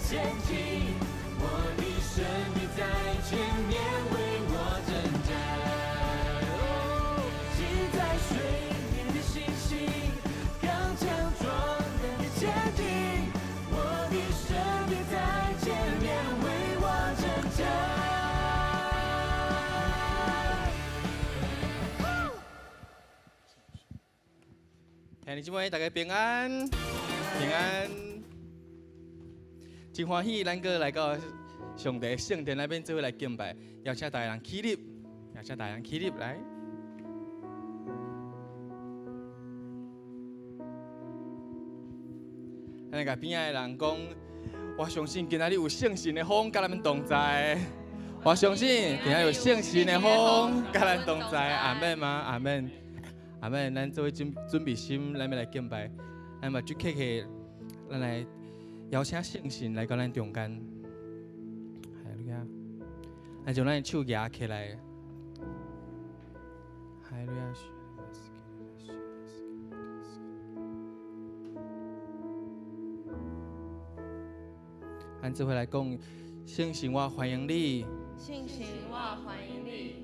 前進，我的神必在前面為我征戰。哦，行在水面的信心，剛強壯膽的前進，我的神必在前面為我征戰。兄弟姊妹，大家平安，平安。真歡喜，咱閣來到上帝聖殿內面做伙來敬拜，邀請大家人起立，邀請大家人起立來。咱來共邊仔的人講，我相信今仔日有聖神的風佮咱們同在。我相信今仔日有聖神的風佮咱同在。阿們嗎？阿們。阿們，咱做伙準備心，咱欲來敬拜。咱目睭瞌起，咱來邀請聖神來到咱中間。哈利路亞！咱將咱的手舉起來。哈利路亞！咱做伙來講，聖神，我歡迎你。聖神，我歡迎你。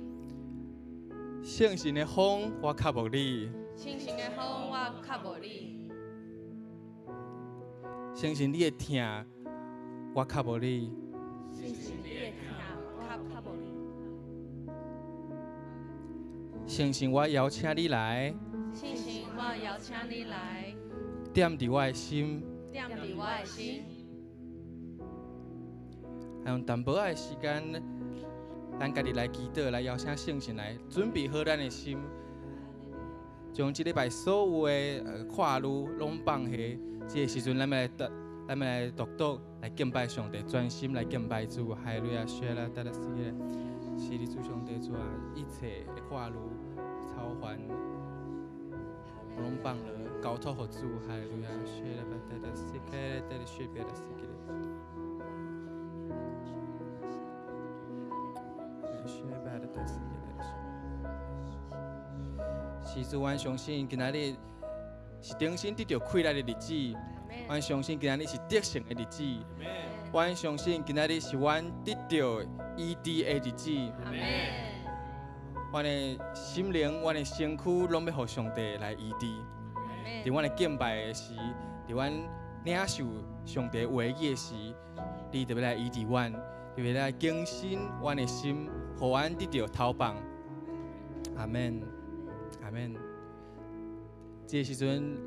聖神的風，我渴慕你。聖神的風，我渴慕你。聖神你的疼，我渴慕你。聖神你的疼，我渴慕你。聖神，我邀請你來。聖神，我邀請你來。踮佇我的心。踮佇我的心。用淡薄仔的時間，咱家己來祈禱，來邀請聖神來準備好咱的心，將這禮拜所有的掛慮攏放下。這個時陣，咱欲來獨獨來敬拜上帝，專心來敬拜主。哈利路亞，謝啦，得啦，是的，是的，主上帝主啊，一切的掛慮、操煩，攏放落，交託予主。哈利路亞，謝啦，得啦，是的，得啦，謝別啦，是的。是主，阮相信今仔日是重新得著氣力的日子。阮相信今仔日是得勝的日子。阮相信今仔日是阮得著醫治的日子。阮的心靈、阮的身軀，攏欲予上帝來醫治。佇阮的敬拜的時，佇阮領受上帝話語的時，你就欲來醫治阮，就欲來更新阮的心，予阮得著頭放。阿們，阿們。這個時陣，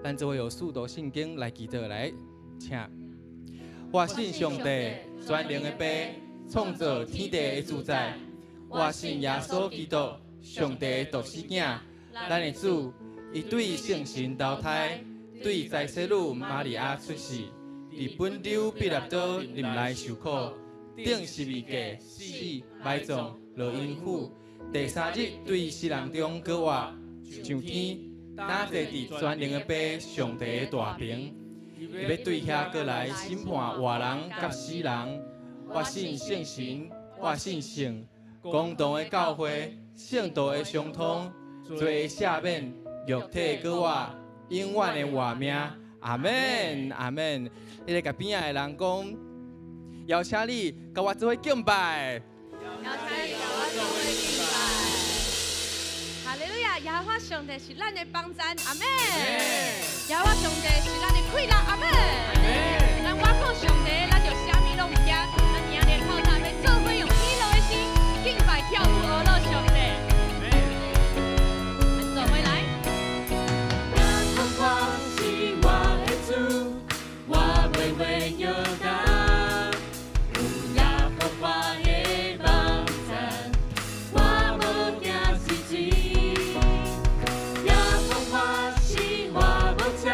咱做伙用使徒信經來祈禱來，請。我信上帝，全能的父，創造天地的主宰。我信耶穌基督，上帝的獨生囝，咱的主，伊對聖神投胎，對在洗女瑪利亞出世，佇本丟彼拉多臨來受苦，釘十字架死埋葬，落陰府，第三日對死人中閣活，上天，擔坐佇全能的父上帝的大爿，伊欲對遐閣來審判活人佮死人。我信聖神，我信聖公同的教會，聖徒的相通，罪的赦免，肉體閣活，永遠的活命。阿們，阿們。你來共邊仔的人講，邀請你佮我做伙敬拜。邀請你佮我做伙敬拜。哈利路亞！耶和華上帝是咱的幫贊，阿們。耶和華上帝是咱的氣力，阿們。咱倚靠上帝，咱就啥物攏毋驚。咱今日透早欲做伙用喜樂的心敬拜跳舞，學樂上帝。咱做伙來。耶和華是我的主，我袂會搖動。有耶和華的幫贊，我無驚死志。耶和華是我牧者，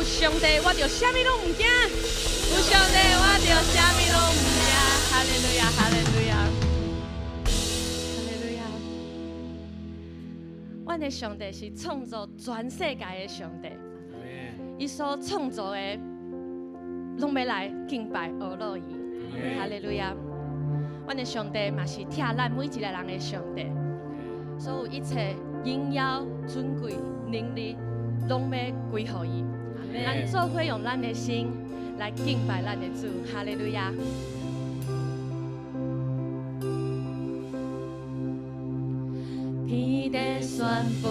上帝，我就啥物攏毋驚。有上帝，我就啥物攏毋驚。哈利路亞，哈利路亞，哈利路亞。阮的上帝是創造全世界的上帝，伊所創造的，攏欲來敬拜呵咾伊。哈利路亞。阮的上帝嘛是疼咱每一个人的上帝，所有一切榮耀、尊貴、能力，攏欲歸予伊。咱做伙用咱的心來敬拜咱的主，哈利路亞。天地宣布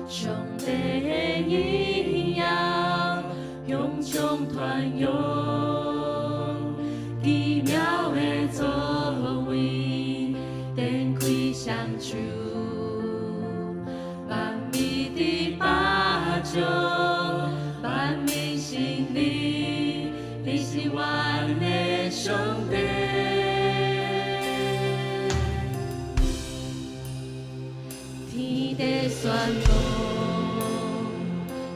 上帝的榮耀，雄壮傳揚奇妙的作為，展開雙手，萬民的巴掌，萬民承認，你是阮的上帝。天地宣布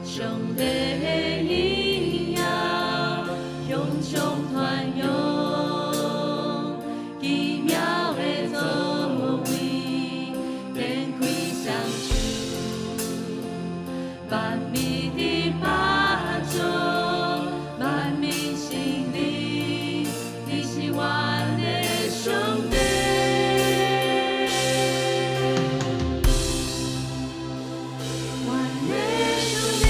上帝的榮耀，雄壯傳揚奇妙的作為，展開雙手，萬民的巴掌，萬民承認，你是阮的上帝。阮的上帝，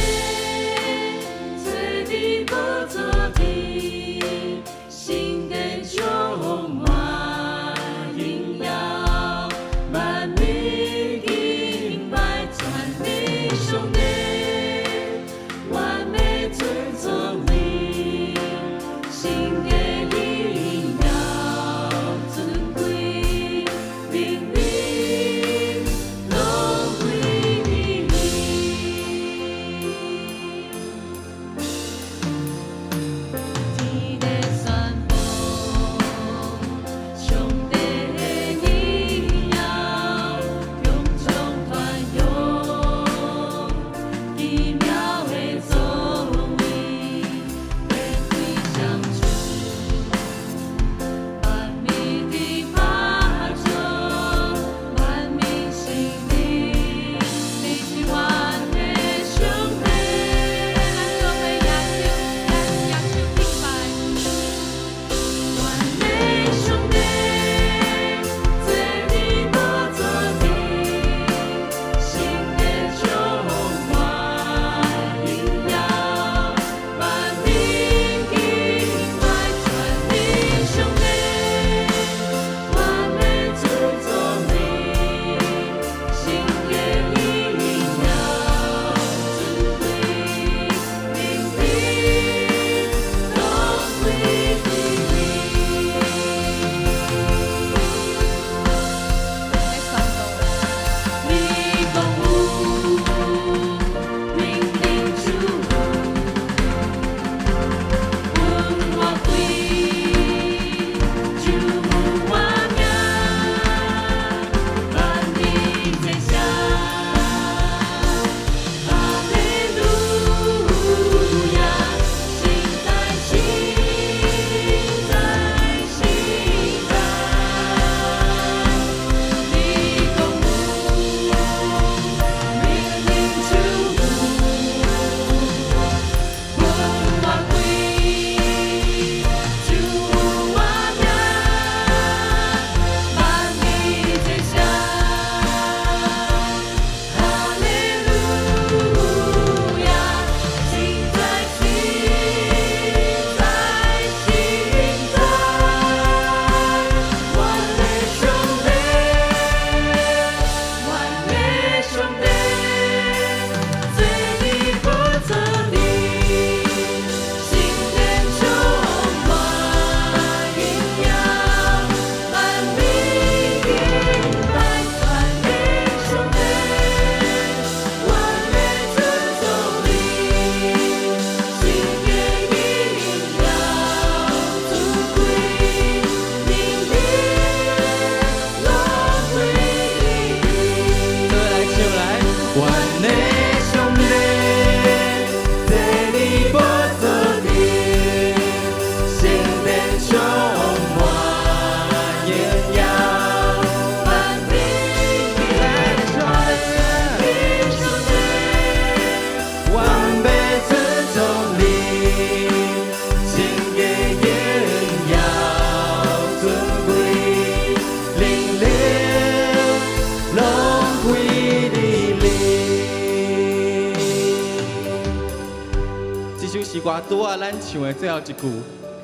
首詩歌拄仔咱唱的最後一句，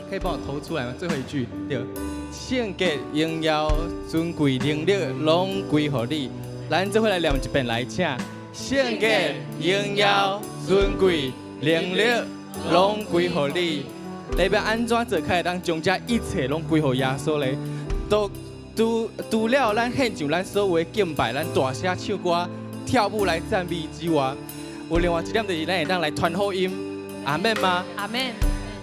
可以幫我投出來嗎？最後一句，對，聖潔、榮耀、尊貴、能力，攏歸予你。咱做伙來念一遍來，請。聖潔、榮耀、尊貴、能力，攏歸予你。你欲按怎做，才會當將這一切攏歸予耶穌咧？都除除了咱獻上咱所有的敬拜，咱大聲唱歌、跳舞來讚美之外，有另外一點就是咱會當來傳福音，阿們嗎？阿們。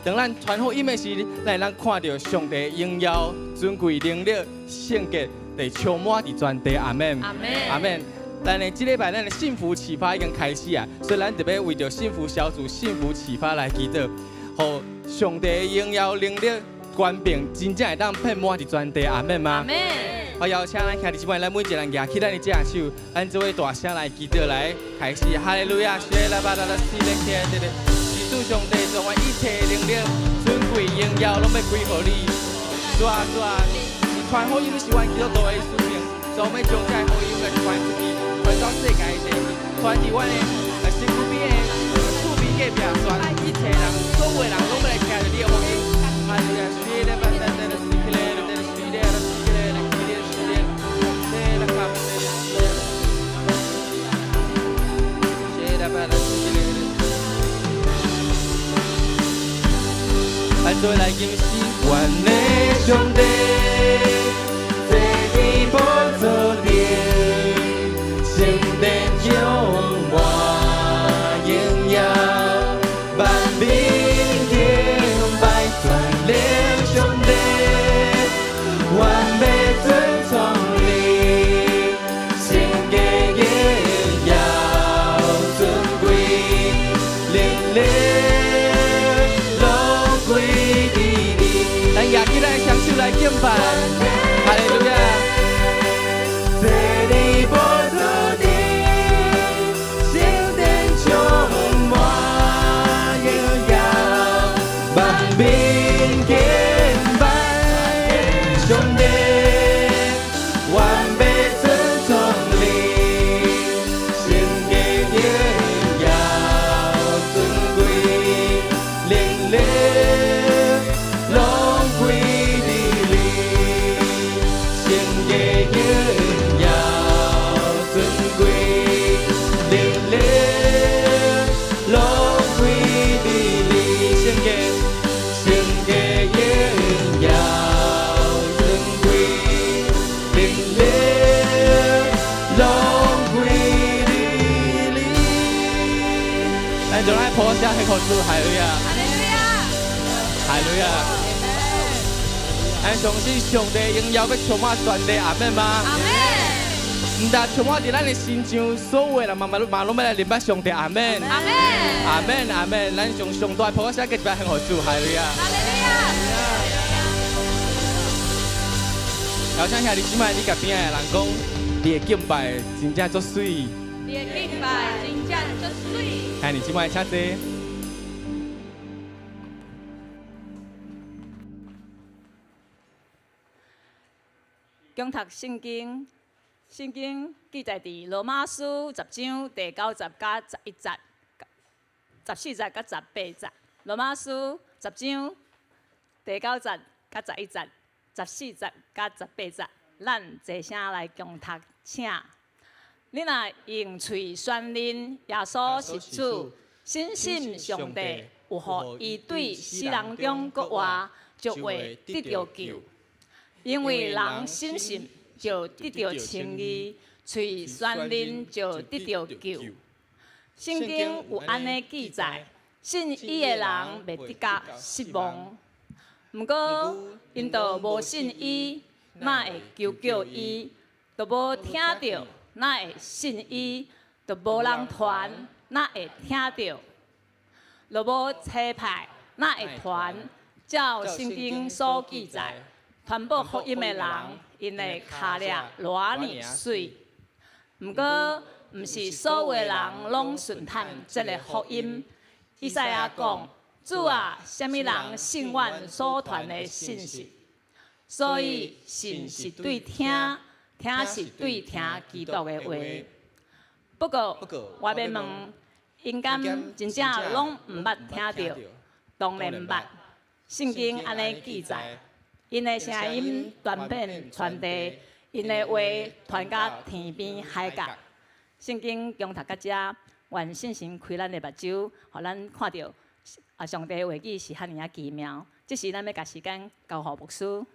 當咱傳福音的時，咱會當看著上帝榮耀、尊貴、能力、聖潔，會充滿佇全地，阿們。阿們。阿們。咱的這禮拜，咱的幸福啟發已經開始啊，所以咱特別為著幸福小組、幸福啟發來祈禱，予上帝榮耀、能力、權柄，真正會當遍滿佇全地，阿們嗎？阿們。我邀請咱兄弟姊妹，咱每一個人舉起咱的正手，咱做伙大聲來祈禱來開始，哈利路亞，謝啦巴啦啦，西嘞天的嘞，是主上帝將阮一切能力、尊貴、榮耀，攏欲歸予你。主啊主啊，是傳福音是阮基督徒的使命，所以我欲將這个福音來傳出去，傳到世界的地，傳佇阮的身軀邊的厝邊隔壁，傳一切人，所有的人攏欲來聽著你的福音。哈利路亞，西嘞巴啦啦啦，西嘞嘞嘞，西嘞啦西嘞嘞，西嘞西嘞，西啦卡嘞西嘞，西啦巴啦西嘞嘞。咱做伙來吟詩，阮的上帝，坐佇寶座頂，聖殿充滿榮耀，萬民敬拜全能上帝，願欲尊崇你，聖潔榮耀尊貴，能力攏歸予你。咱舉起咱的雙手來敬拜，哈利路亞。坐佇寶座頂，聖殿充滿榮耀，萬民敬拜上帝，願欲尊崇你，聖潔榮耀尊貴，能力攏歸予你，聖潔榮耀尊貴，能力攏歸予你，聖潔聖潔榮耀尊貴，能力攏歸予你。咱就來抱聲獻予主，哈利路亞，哈利路亞，哈利路亞。咱相信上帝榮耀欲充滿全地，阿們嗎？阿們。毋但充滿佇咱的身上，所有的人嘛嘛嘛攏欲來認捌上帝，阿們。阿們。阿們阿們，咱用上大抱聲，閣一擺獻予主，哈利路亞。哈利路亞。邀請兄弟姊妹，你共邊仔的人講，你的敬拜真正足媠。你的敬拜真正足媠。兄弟姊妹，請坐。恭讀聖經，聖經記載佇羅馬書10章第9節佮11節、14節佮18節。羅馬書十章第9節佮11節、14節佮18節，咱齊聲來共讀，請。你若用喙宣認耶穌是主，深信上帝有予伊對死人中復活，就會得著救。因為人深信就得著稱義，喙宣認就得著救。聖經有按呢記載，信伊的人袂得甲失望。毋過，𪜶若無信伊，哪會求叫伊？若無聽著，哪會信伊？若無人傳，哪會聽著？若無差派，哪會傳？照聖經所記載，傳播福音的人，𪜶的跤力偌爾媠。毋過，毋是所有的人攏順趁這个福音。以賽亞講：主啊，啥物人信阮所傳的信息？所以信是對聽，聽是對聽基督的話。不過，我欲問， 𪜶敢真正攏毋捌聽著？當然毋捌。聖經按呢記載，𪜶的聲音傳遍全地，𪜶的話傳到天邊海角。聖經恭讀到遮，願聖神開咱的目睭，予咱看著啊，上帝的話語是遐爾仔奇妙。這時，咱欲共時間交予牧師。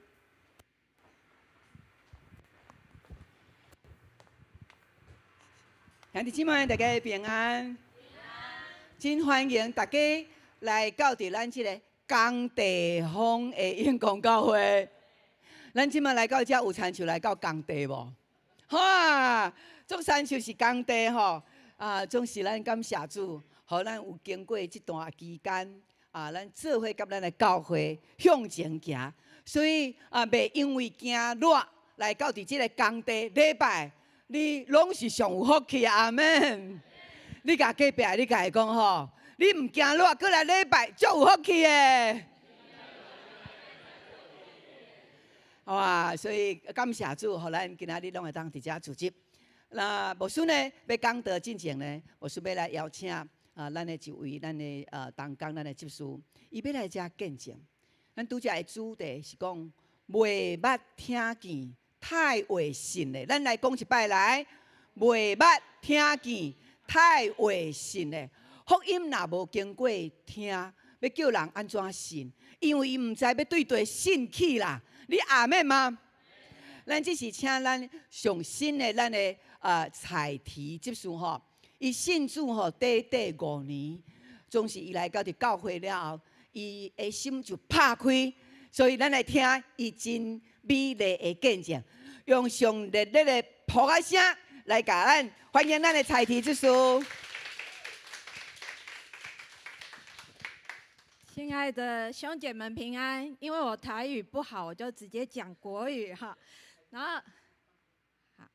兄弟姊妹，大家平安。真歡迎大家來到佇咱這个工地方的永光教會。咱這馬來到遮有親像來到工地無？哈，足親像是工地吼。啊，總是咱感謝主，予咱有經過這段期間，啊，咱做伙佮咱的教會向前行。所以啊，袂因為驚熱來到佇這个工地禮拜，你攏是上有福氣，阿們。你共隔壁，你共伊講吼，你毋驚熱，閣來禮拜，足有福氣的。哇！所以感謝主，予咱今仔日攏會當佇遮聚集。那牧師呢，欲講道進前呢，牧師欲來邀請啊，咱的一位咱的同工，咱的執事，伊欲來遮見證。咱拄才的主題是講，袂捌聽見，太會信的。咱來講一擺來，袂捌聽見，太會信的。福音若無經過聽，欲叫人按怎信？因為伊毋知欲對佗信起啦。你阿們嗎？咱這是請咱上新的咱的彩提執事吼，伊信主吼短短5年，總是伊來到佇教會了後，伊的心就拍開，所以咱來聽伊真美麗的見證，用上熱烈的噗仔聲來共咱歡迎咱的彩提執事。親愛的兄姐們平安，因為我台語不好，我就直接講國語哈。然後，好，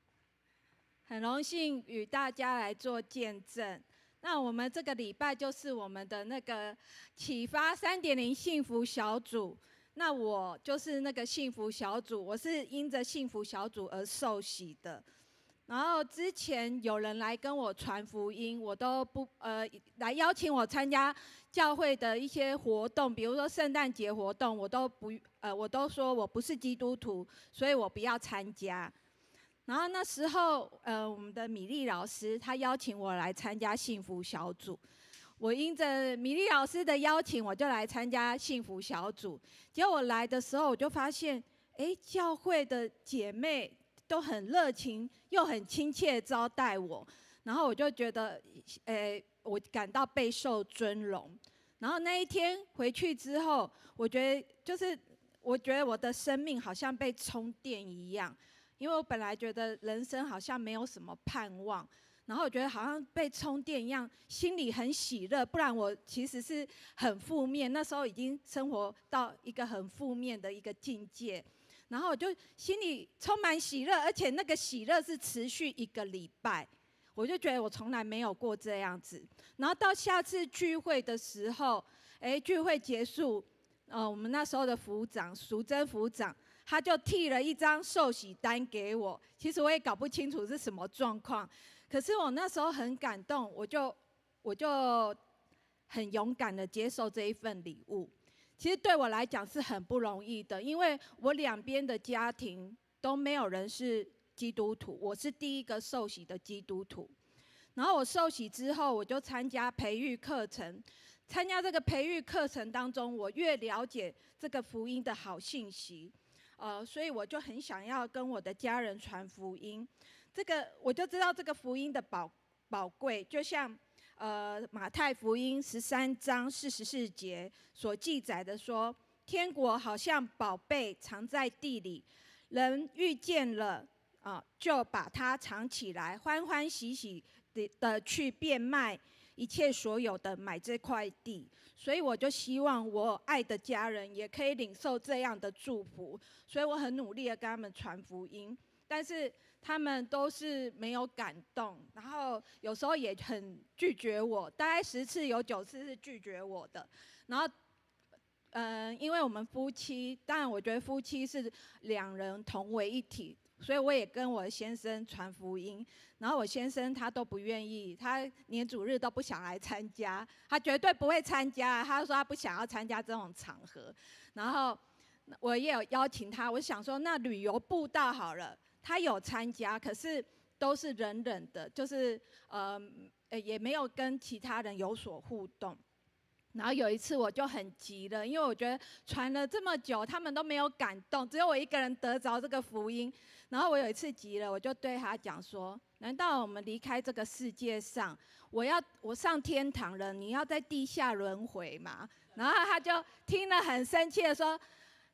很榮幸與大家來做見證。那我們這個禮拜就是我們的那個啟發3.0幸福小組。那我就是那個幸福小組，我是因着幸福小組而受洗的。然後之前有人來跟我傳福音，我都不來邀請我參加教會的一些活動，比如說聖誕節活動，我都不我都說我不是基督徒，所以我不要參加。然後那時候我們的米粒老師他邀請我來參加幸福小組，我因着米粒老師的邀請，我就來參加幸福小組。結果我來的時候，我就發現，哎，教會的姐妹都很熱情，又很親切招待我，然後我就覺得，我感到備受尊榮。然後那一天回去之後，我覺得就是，我覺得我的生命好像被充電一樣，因為我本來覺得人生好像沒有什麼盼望，然後我覺得好像被充電一樣，心裡很喜樂。不然我其實是很負面，那時候已經生活到一個很負面的一個境界。然後我就心裡充滿喜樂，而且那個喜樂是持續一個禮拜，我就覺得我從來沒有過這樣子。然後到下次聚會的時候，哎，聚會結束，我們那時候的副長淑珍副長，他就遞了一張受洗單給我。其實我也搞不清楚是什麼狀況，可是我那時候很感動，我就很勇敢的接受這一份禮物。其實對我來講是很不容易的，因為我兩邊的家庭都沒有人是基督徒，我是第一個受洗的基督徒。然後我受洗之後，我就參加培育課程。參加這個培育課程當中，我越了解這個福音的好信息，所以我就很想要跟我的家人傳福音。這個我就知道這個福音的寶貴，就像馬太福音13章44節所記載的說，天國好像寶貝藏在地裡，人遇見了啊，就把它藏起來，歡歡喜喜的去變賣一切所有的，買這塊地。所以我就希望我愛的家人也可以領受這樣的祝福，所以我很努力的跟他們傳福音，但是他們都是沒有感動，然後有時候也很拒絕我，大概10次有9次是拒絕我的。然後，因為我們夫妻，當然我覺得夫妻是兩人同為一體，所以我也跟我先生传福音，然后我先生他都不愿意，他连主日都不想来参加，他绝对不会参加，他说他不想要参加这种场合。然后我也有邀请他，我想说那旅游步道好了，他有参加，可是都是冷冷的，就是也没有跟其他人有所互动。然后有一次我就很急了，因为我觉得传了这么久，他们都没有感动，只有我一个人得着这个福音。然后我有一次急了，我就对他讲说：“难道我们离开这个世界上，我上天堂了，你要在地下轮回吗？”然后他就听了很生气的说：“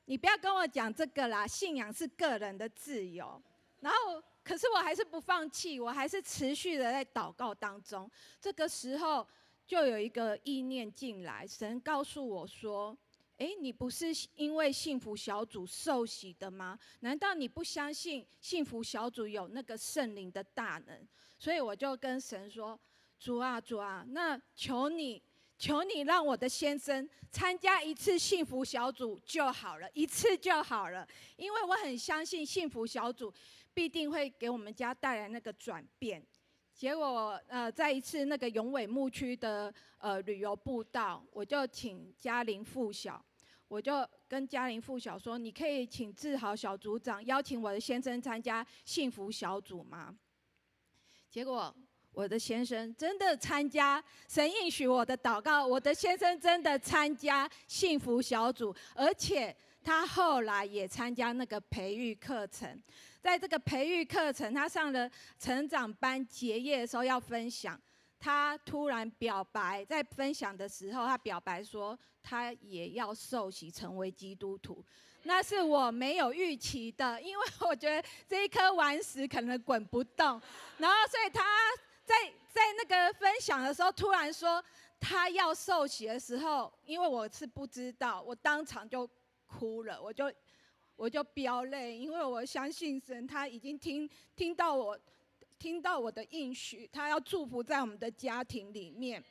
你不要跟我讲这个啦，信仰是个人的自由。”然后可是我还是不放弃，我还是持续的在祷告当中。这个时候，就有一个意念进来，神告诉我说：“诶，你不是因为幸福小组受洗的吗？难道你不相信幸福小组有那个圣灵的大能？”所以我就跟神说：“主啊，主啊，那求你，求你让我的先生参加一次幸福小组就好了，一次就好了，因为我很相信幸福小组必定会给我们家带来那个转变。”结果，在一次那个永伟牧区的旅游步道，我就请嘉玲附小，我就跟嘉玲附小说：“你可以请志豪小组长邀请我的先生参加幸福小组吗？”结果我的先生真的参加，神应许我的祷告，我的先生真的参加幸福小组，而且他后来也参加那个培育课程。在这个培育课程，他上了成长班结业的时候要分享，他突然表白，在分享的时候，他表白说他也要受洗成为基督徒。那是我没有预期的，因为我觉得这一颗顽石可能滚不动。然后，所以他在那个分享的时候，突然说他要受洗的时候，因为我是不知道，我当场就哭了，我就飙泪，因为我相信神，他已经听到我的应许，他要祝福在我们的家庭里面。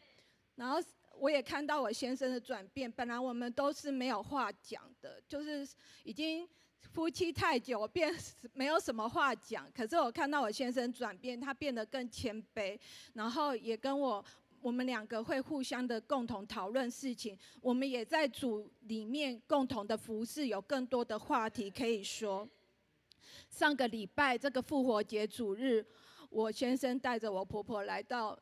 然后我也看到我先生的转变，本来我们都是没有话讲的，就是已经夫妻太久，变没有什么话讲。可是我看到我先生转变，他变得更谦卑，然后也跟我。我们两个会互相的共同讨论事情，我们也在组里面共同的服侍，有更多的话题可以说。上个礼拜这个复活节主日，我先生带着我婆婆来到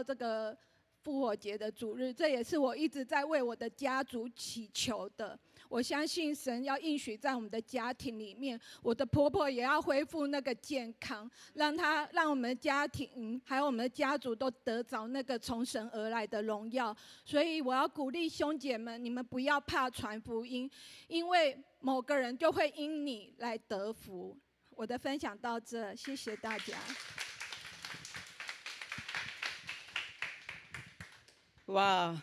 这个复活节的主日，这也是我一直在为我的家族祈求的。我相信神要应许在我们的家庭里面，我的婆婆也要恢复那个健康，让我们的家庭还有我们的家族都得着那个从神而来的荣耀。所以我要鼓励兄姐们，你们不要怕传福音，因为某个人就会因你来得福。我的分享到这，谢谢大家。哇，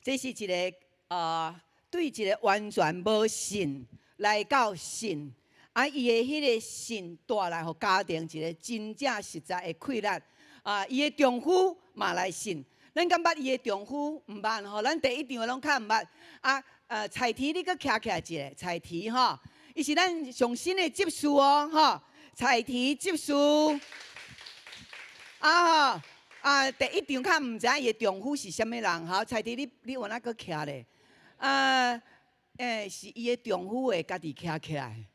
这是一个啊，对一个完全无信来到信，啊，伊的彼个信带来予家庭一个真正实在的快乐。啊，伊的丈夫嘛来信，咱敢捌伊的丈夫？毋捌吼，咱第一场的拢较毋捌。啊，彩提你阁徛起来一下，彩提吼，伊是咱上新的执事哦，吼，彩提执事。啊吼，啊，第一场较毋知影伊的丈夫是啥物人，吼，彩提你有哪阁徛咧？啊，欸，是伊的丈夫会家己徛起来。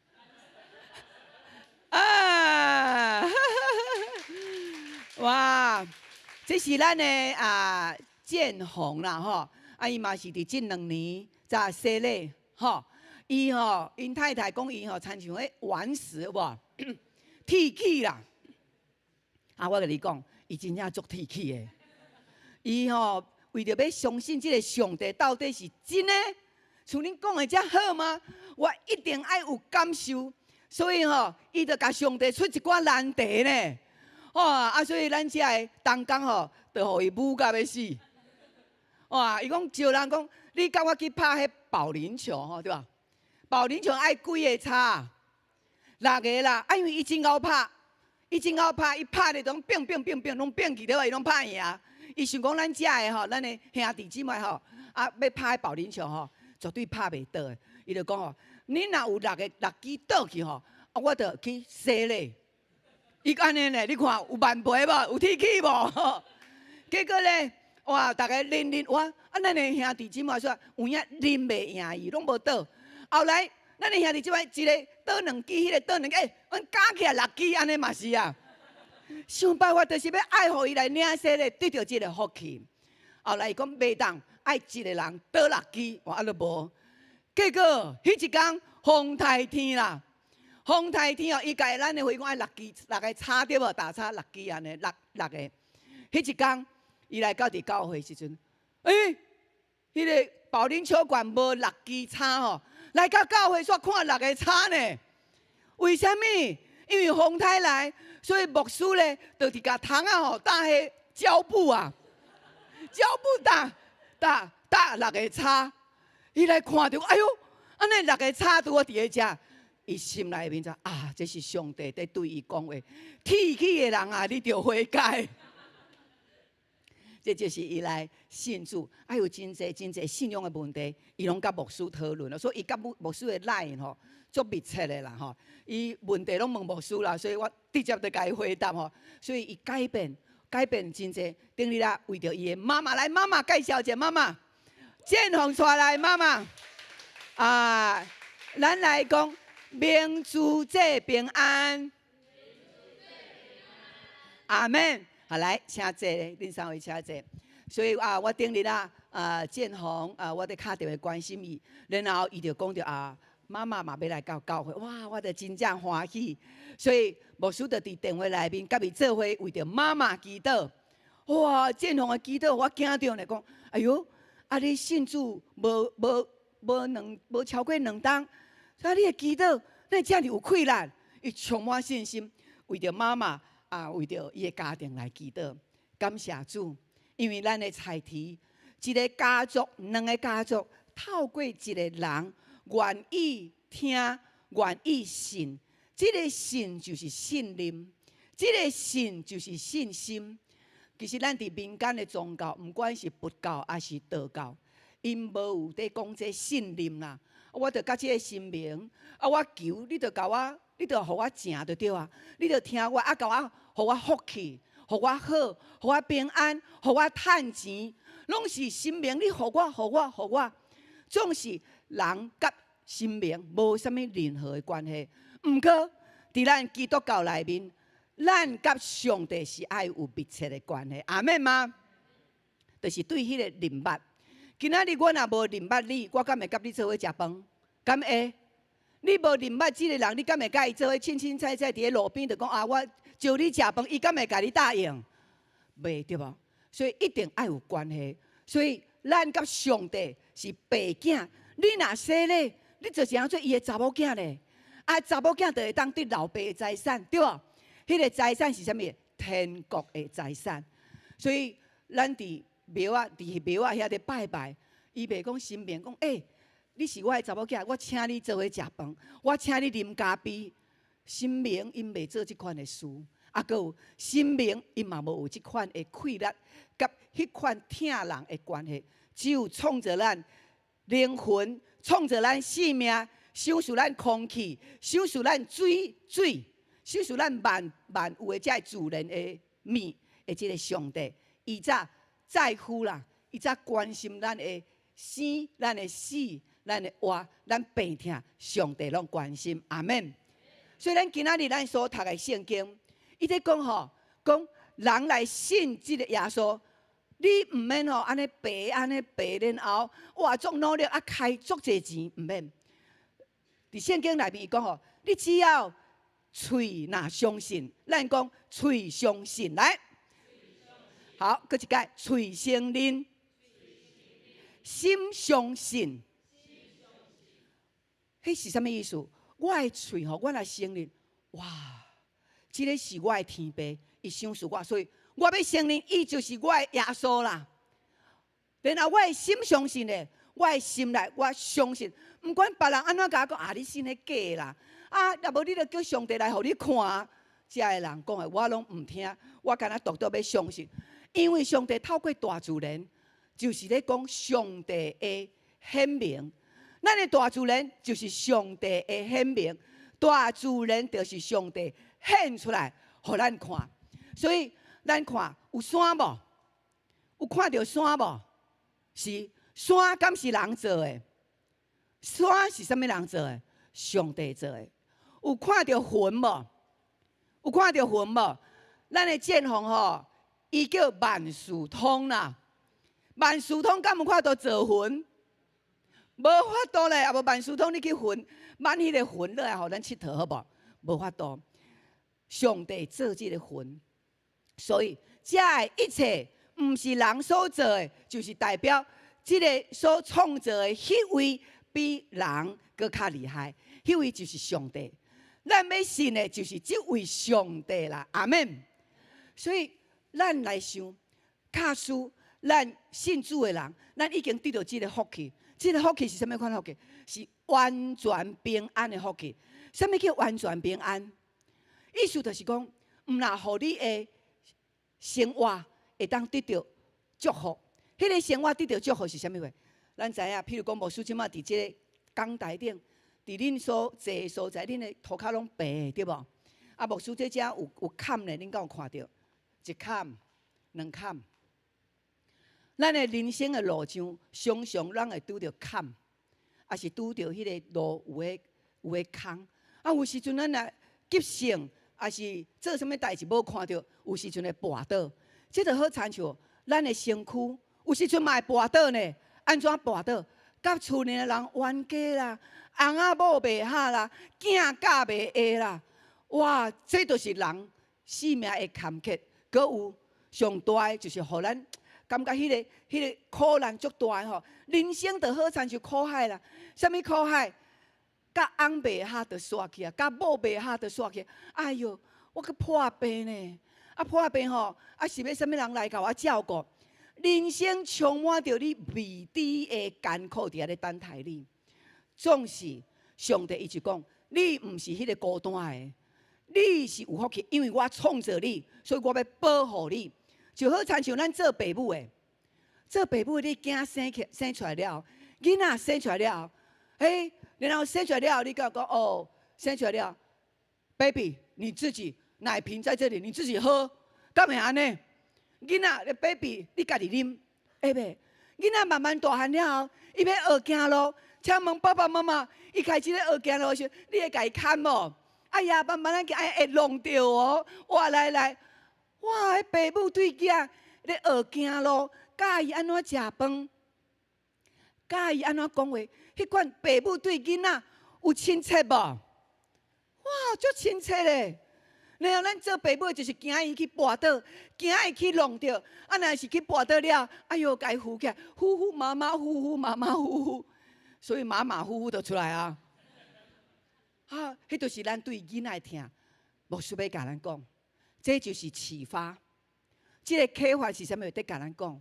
啊，哇，这是咱的啊建宏啦吼，啊伊嘛是伫这两年才洗礼吼，伊吼𪜶太太讲伊吼亲像彼顽石有无？铁齿啦。啊，我共你讲，伊真正足铁齿的，伊吼为著欲相信这个上帝到底是真的，像恁讲的遮好吗？我一定爱有感受，所以吼，伊就共上帝出一寡难题呢。哇！啊，所以咱遮的同工吼，就予伊侮甲欲死。哇！伊讲招人讲，你佮我去拍彼保龄球吼，对吧？保龄球爱几个叉？六个啦。啊，因为伊真𠢕拍，伊真𠢕拍，伊拍咧拢变变变变，拢变去对吧？伊拢拍赢。伊想讲咱遮的吼，咱的兄弟姊妹吼，啊，欲拍彼保龄球吼，绝对拍袂倒的。伊就讲吼，恁若有六个六支倒去吼，啊，我就去洗禮。伊按呢呢，你看有萬倍無？有鐵齒無？結果咧，哇！逐家忍忍，哇！啊，咱的兄弟姊妹說有影忍袂贏伊，攏無倒。後來，咱的兄弟姊妹一个倒兩支，彼个倒兩支，欸，阮加起來六支，按呢嘛是啊。想辦法就是欲愛予伊來領洗禮，得著這个福氣。後來伊講袂當，愛一个人倒六支，哇，啊都無。結果，彼一工風颱天啦，風颱天哦，伊共咱的會講愛六支，六个叉對無？打叉六支按呢，六六个。彼一工，伊來到佇教會時陣，欸，彼个保齡球館無六支叉吼，來到教會煞看六个叉呢？為啥物？因為風颱來，所以牧師咧就佇共窗仔吼搭彼膠布啊，膠布搭搭搭六个叉。伊來看著，哎喲，按呢六个叉拄好佇咧遮，伊心內面就啊，這是上帝佇對伊講話，鐵齒的人啊，你著悔改。這就是伊來信主，啊有真濟真濟信仰的問題，伊攏佮牧師討論，所以伊佮牧師的 line 吼，足密切的啦吼。伊問題攏問牧師啦，所以我直接就共伊回答吼。所以伊改變改變真濟，頂日啊為著伊的媽媽來，媽媽介紹者媽媽，建宏帶來媽媽啊，咱來講明主這平安，阿門。好，來，請坐，恁三位請坐。所以啊，我頂日啊，啊建宏啊，我佇敲電話關心伊，然後伊就講著啊，媽媽嘛欲來到教會，哇，我就真正歡喜。所以牧師就佇電話內面佮伊做伙為著媽媽祈禱。哇，建宏的祈禱我驚著呢，講，哎喲，啊你信主無無無兩無超過兩冬，啊你的祈禱，哪會遮爾有氣力？伊充滿信心，為著媽媽。啊，為著伊的家庭來祈禱，感謝主，因為咱的菜提，一个家族，兩个家族，透過一个人願意聽、願意信，這个信就是信任，這个信就是信心。其實咱佇民間的宗教，毋管是佛教抑是道教，𪜶無有佇講這信任啦。我著佮這个神明，啊，我求你著共我，你著予我成就對啊，你著聽我，啊，共我，予我福氣，予我好，予我平安，予我趁錢，攏是神明，你予我，予我，予我，總是人佮神明無啥物任何的關係。毋過，佇咱基督教內面，咱佮上帝是愛有密切的關係，阿們嗎？就是對彼个認捌。今仔日我若無認捌你，我敢會佮你做伙食飯？敢會？你無認捌這个人，你敢會佮伊做伙凊凊彩彩佇咧路邊就講啊，我招你食飯，伊敢會共你答應？袂對無？所以一定愛有關係。所以咱佮上帝是爸囝，你若洗禮，你就是當做伊的查某囝咧。啊，查某囝就會當得老爸的財產，對無？彼个財產是啥物？天國的財產。所以咱佇廟仔，佇廟仔遐咧拜拜，伊袂講神明講，欸，你是我的查某囝，我請你做伙食飯，我請你啉咖啡。神明𪜶袂做這款的事，啊，閣有神明𪜶嘛無有這款的氣力，佮彼款疼人的關係。只有創造咱靈魂，創造咱生命，賞賜咱空氣，賞賜咱水水，賞賜咱萬萬有的這自然的物的這个上帝，伊才在乎啦，伊才關心咱的生、咱的死、咱的活、咱病痛，上帝攏關心。阿們。所以咱今仔日咱所讀的聖經，伊咧講吼，講人來信這个耶穌，你毋免吼按呢爬按呢爬，然後哇足努力啊開足濟錢，毋免。佇聖經內面伊講吼，你只要喙若相信，咱講喙相信來，好，閣一擺喙承認，心相信，彼是啥物意思？我的喙吼，我若承認，哇，這个是我的天父，伊賞賜我，所以我欲承認，伊就是我的耶穌啦。然後我的心相信的，我的心內我相信，毋管別人按怎共我講，啊，你信彼假啦，啊，若無你著叫上帝來予你看，遮的人講的我攏毋聽，我干焦獨獨欲相信，因為上帝透過大自然，就是咧講上帝的顯明。咱的大自然就是上帝的顯明，大自然就是上帝顯出來，予咱看。所以咱看有山無？有看著山無？是山，敢是人做的？山是啥物人做的？上帝做的。有看著雲無？有看著雲無？咱的建宏吼，伊叫萬事通啦。萬事通敢有法度造雲？無法度咧，啊無萬事通你去雲，挽彼個雲落來，予咱𨑨迌好無？無法度。上帝造這個雲，所以這的一切毋是人所做的，就是代表這个所創造的彼位比人閣較厲害，彼位就是上帝。咱欲信的就是這位上帝啦，阿們。所以咱來想，假使咱信主的人，咱已經得著這个福氣。這个福氣是啥物款福氣？是完全平安的福氣。啥物叫完全平安？意思就是講，毋若予你的生活會當得著祝福。彼个生活得著祝福是啥物貨？咱知影，譬如講，牧師這馬佇這个講台頂，佇恁所坐的所在，恁的塗跤攏白的，對無？啊，牧師這遮有坎咧，恁敢有看著？一坎、兩坎。咱的人生的路上，常常咱會拄著坎，抑是拄著彼个路有彼空。啊，有時陣咱若急性，抑是做啥物代誌無看著，有時陣會跋倒。這就好親像咱的身軀，有時陣嘛會跋倒呢。按怎跋倒？佮厝內的人冤家啦，翁仔某袂合啦，囝教袂會啦。哇！這就是人生命的坎坷。閣有上大的就是予咱感覺彼个苦難足大的吼。人生就好親像苦海啦，啥物苦海？佮翁袂合就煞去啊，佮某袂合就煞去。哎喲，我閣破病呢！啊破病吼，啊是欲啥物人來共我照顧？人生充滿著你未知的艱苦佇遐咧等待你。總是上帝伊就講，你毋是彼个孤單的，你是有福氣，因為我創造你，所以我欲保護你。就好親像咱做爸母的，做爸母的你囝生起生出來了，囡仔生出來了，欸，然後生出來了，你敢講哦，生出來了，baby，你自己奶瓶在這裡，你自己喝，敢會按呢？囡仔，baby，你家己啉，會袂？囡仔慢慢大漢了後，伊欲學行路，請問爸爸媽媽，伊開始咧學行路時，你會共伊牽無？哎呀，慢慢仔行，會弄著哦。哇，來來，哇，彼爸母對囝咧學行路，教伊按怎食飯，教伊按怎講話，彼款爸母對囡仔有親切無？哇，足親切咧！然後咱做爸母就是驚伊去跋倒，驚伊去弄著，啊，若是去跋倒了，哎喲，共伊扶起來，呼呼馬馬虎虎，馬馬虎虎，所以馬馬虎虎就出來啊！啊，彼就是咱對囡仔的疼，牧師欲共咱講，這就是啟發。這個啟發是啥物？佇共咱講，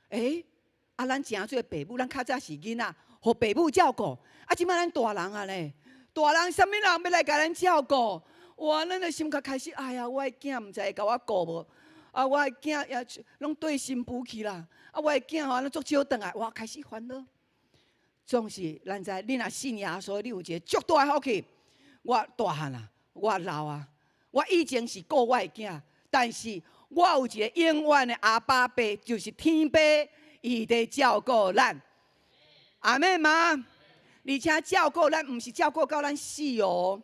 欸，啊，咱誠做爸母，咱較早是囡仔，予爸母照顧，啊，這擺咱大人啊咧，大人啥物人欲來共咱照顧？哇！咱的心較開始，哎呀，我的囝毋知會共我顧無？啊，我的囝也攏綴新婦去啦。啊，我的囝吼，攏足少轉來，我開始煩惱。總是咱知，你若信耶穌，你有一个足大的福氣。我大漢啊，我老啊，我以前是顧我的囝，但是我有一个永遠的阿爸爸，就是天父，伊佇照顧咱。阿們嗎？而且照顧咱，毋是照顧到咱死哦。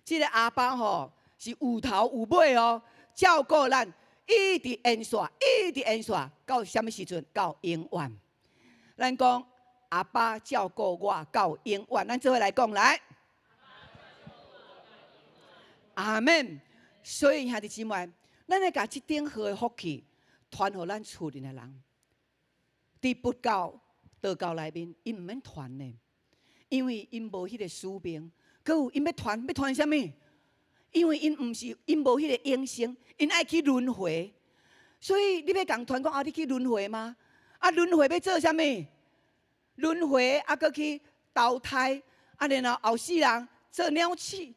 這个阿爸吼是有頭有尾哦，照顧咱一直延續，一直延續到啥物時陣？到永遠。咱講阿爸照顧我到永遠，咱做伙來講來。阿們。所以兄弟姊妹，咱愛共這頂好的福氣傳予咱厝裡的人。佇佛教、道教內面，𪜶毋免傳的，因為𪜶無彼个使命。閣有𪜶欲傳，欲傳啥物？因為𪜶毋是，𪜶無彼个永生，𪜶愛去輪迴。所以你欲共傳講啊，你去輪迴嗎？啊，輪迴欲做啥物？輪迴啊，閣去投胎，啊，然後後世人做鳥鼠。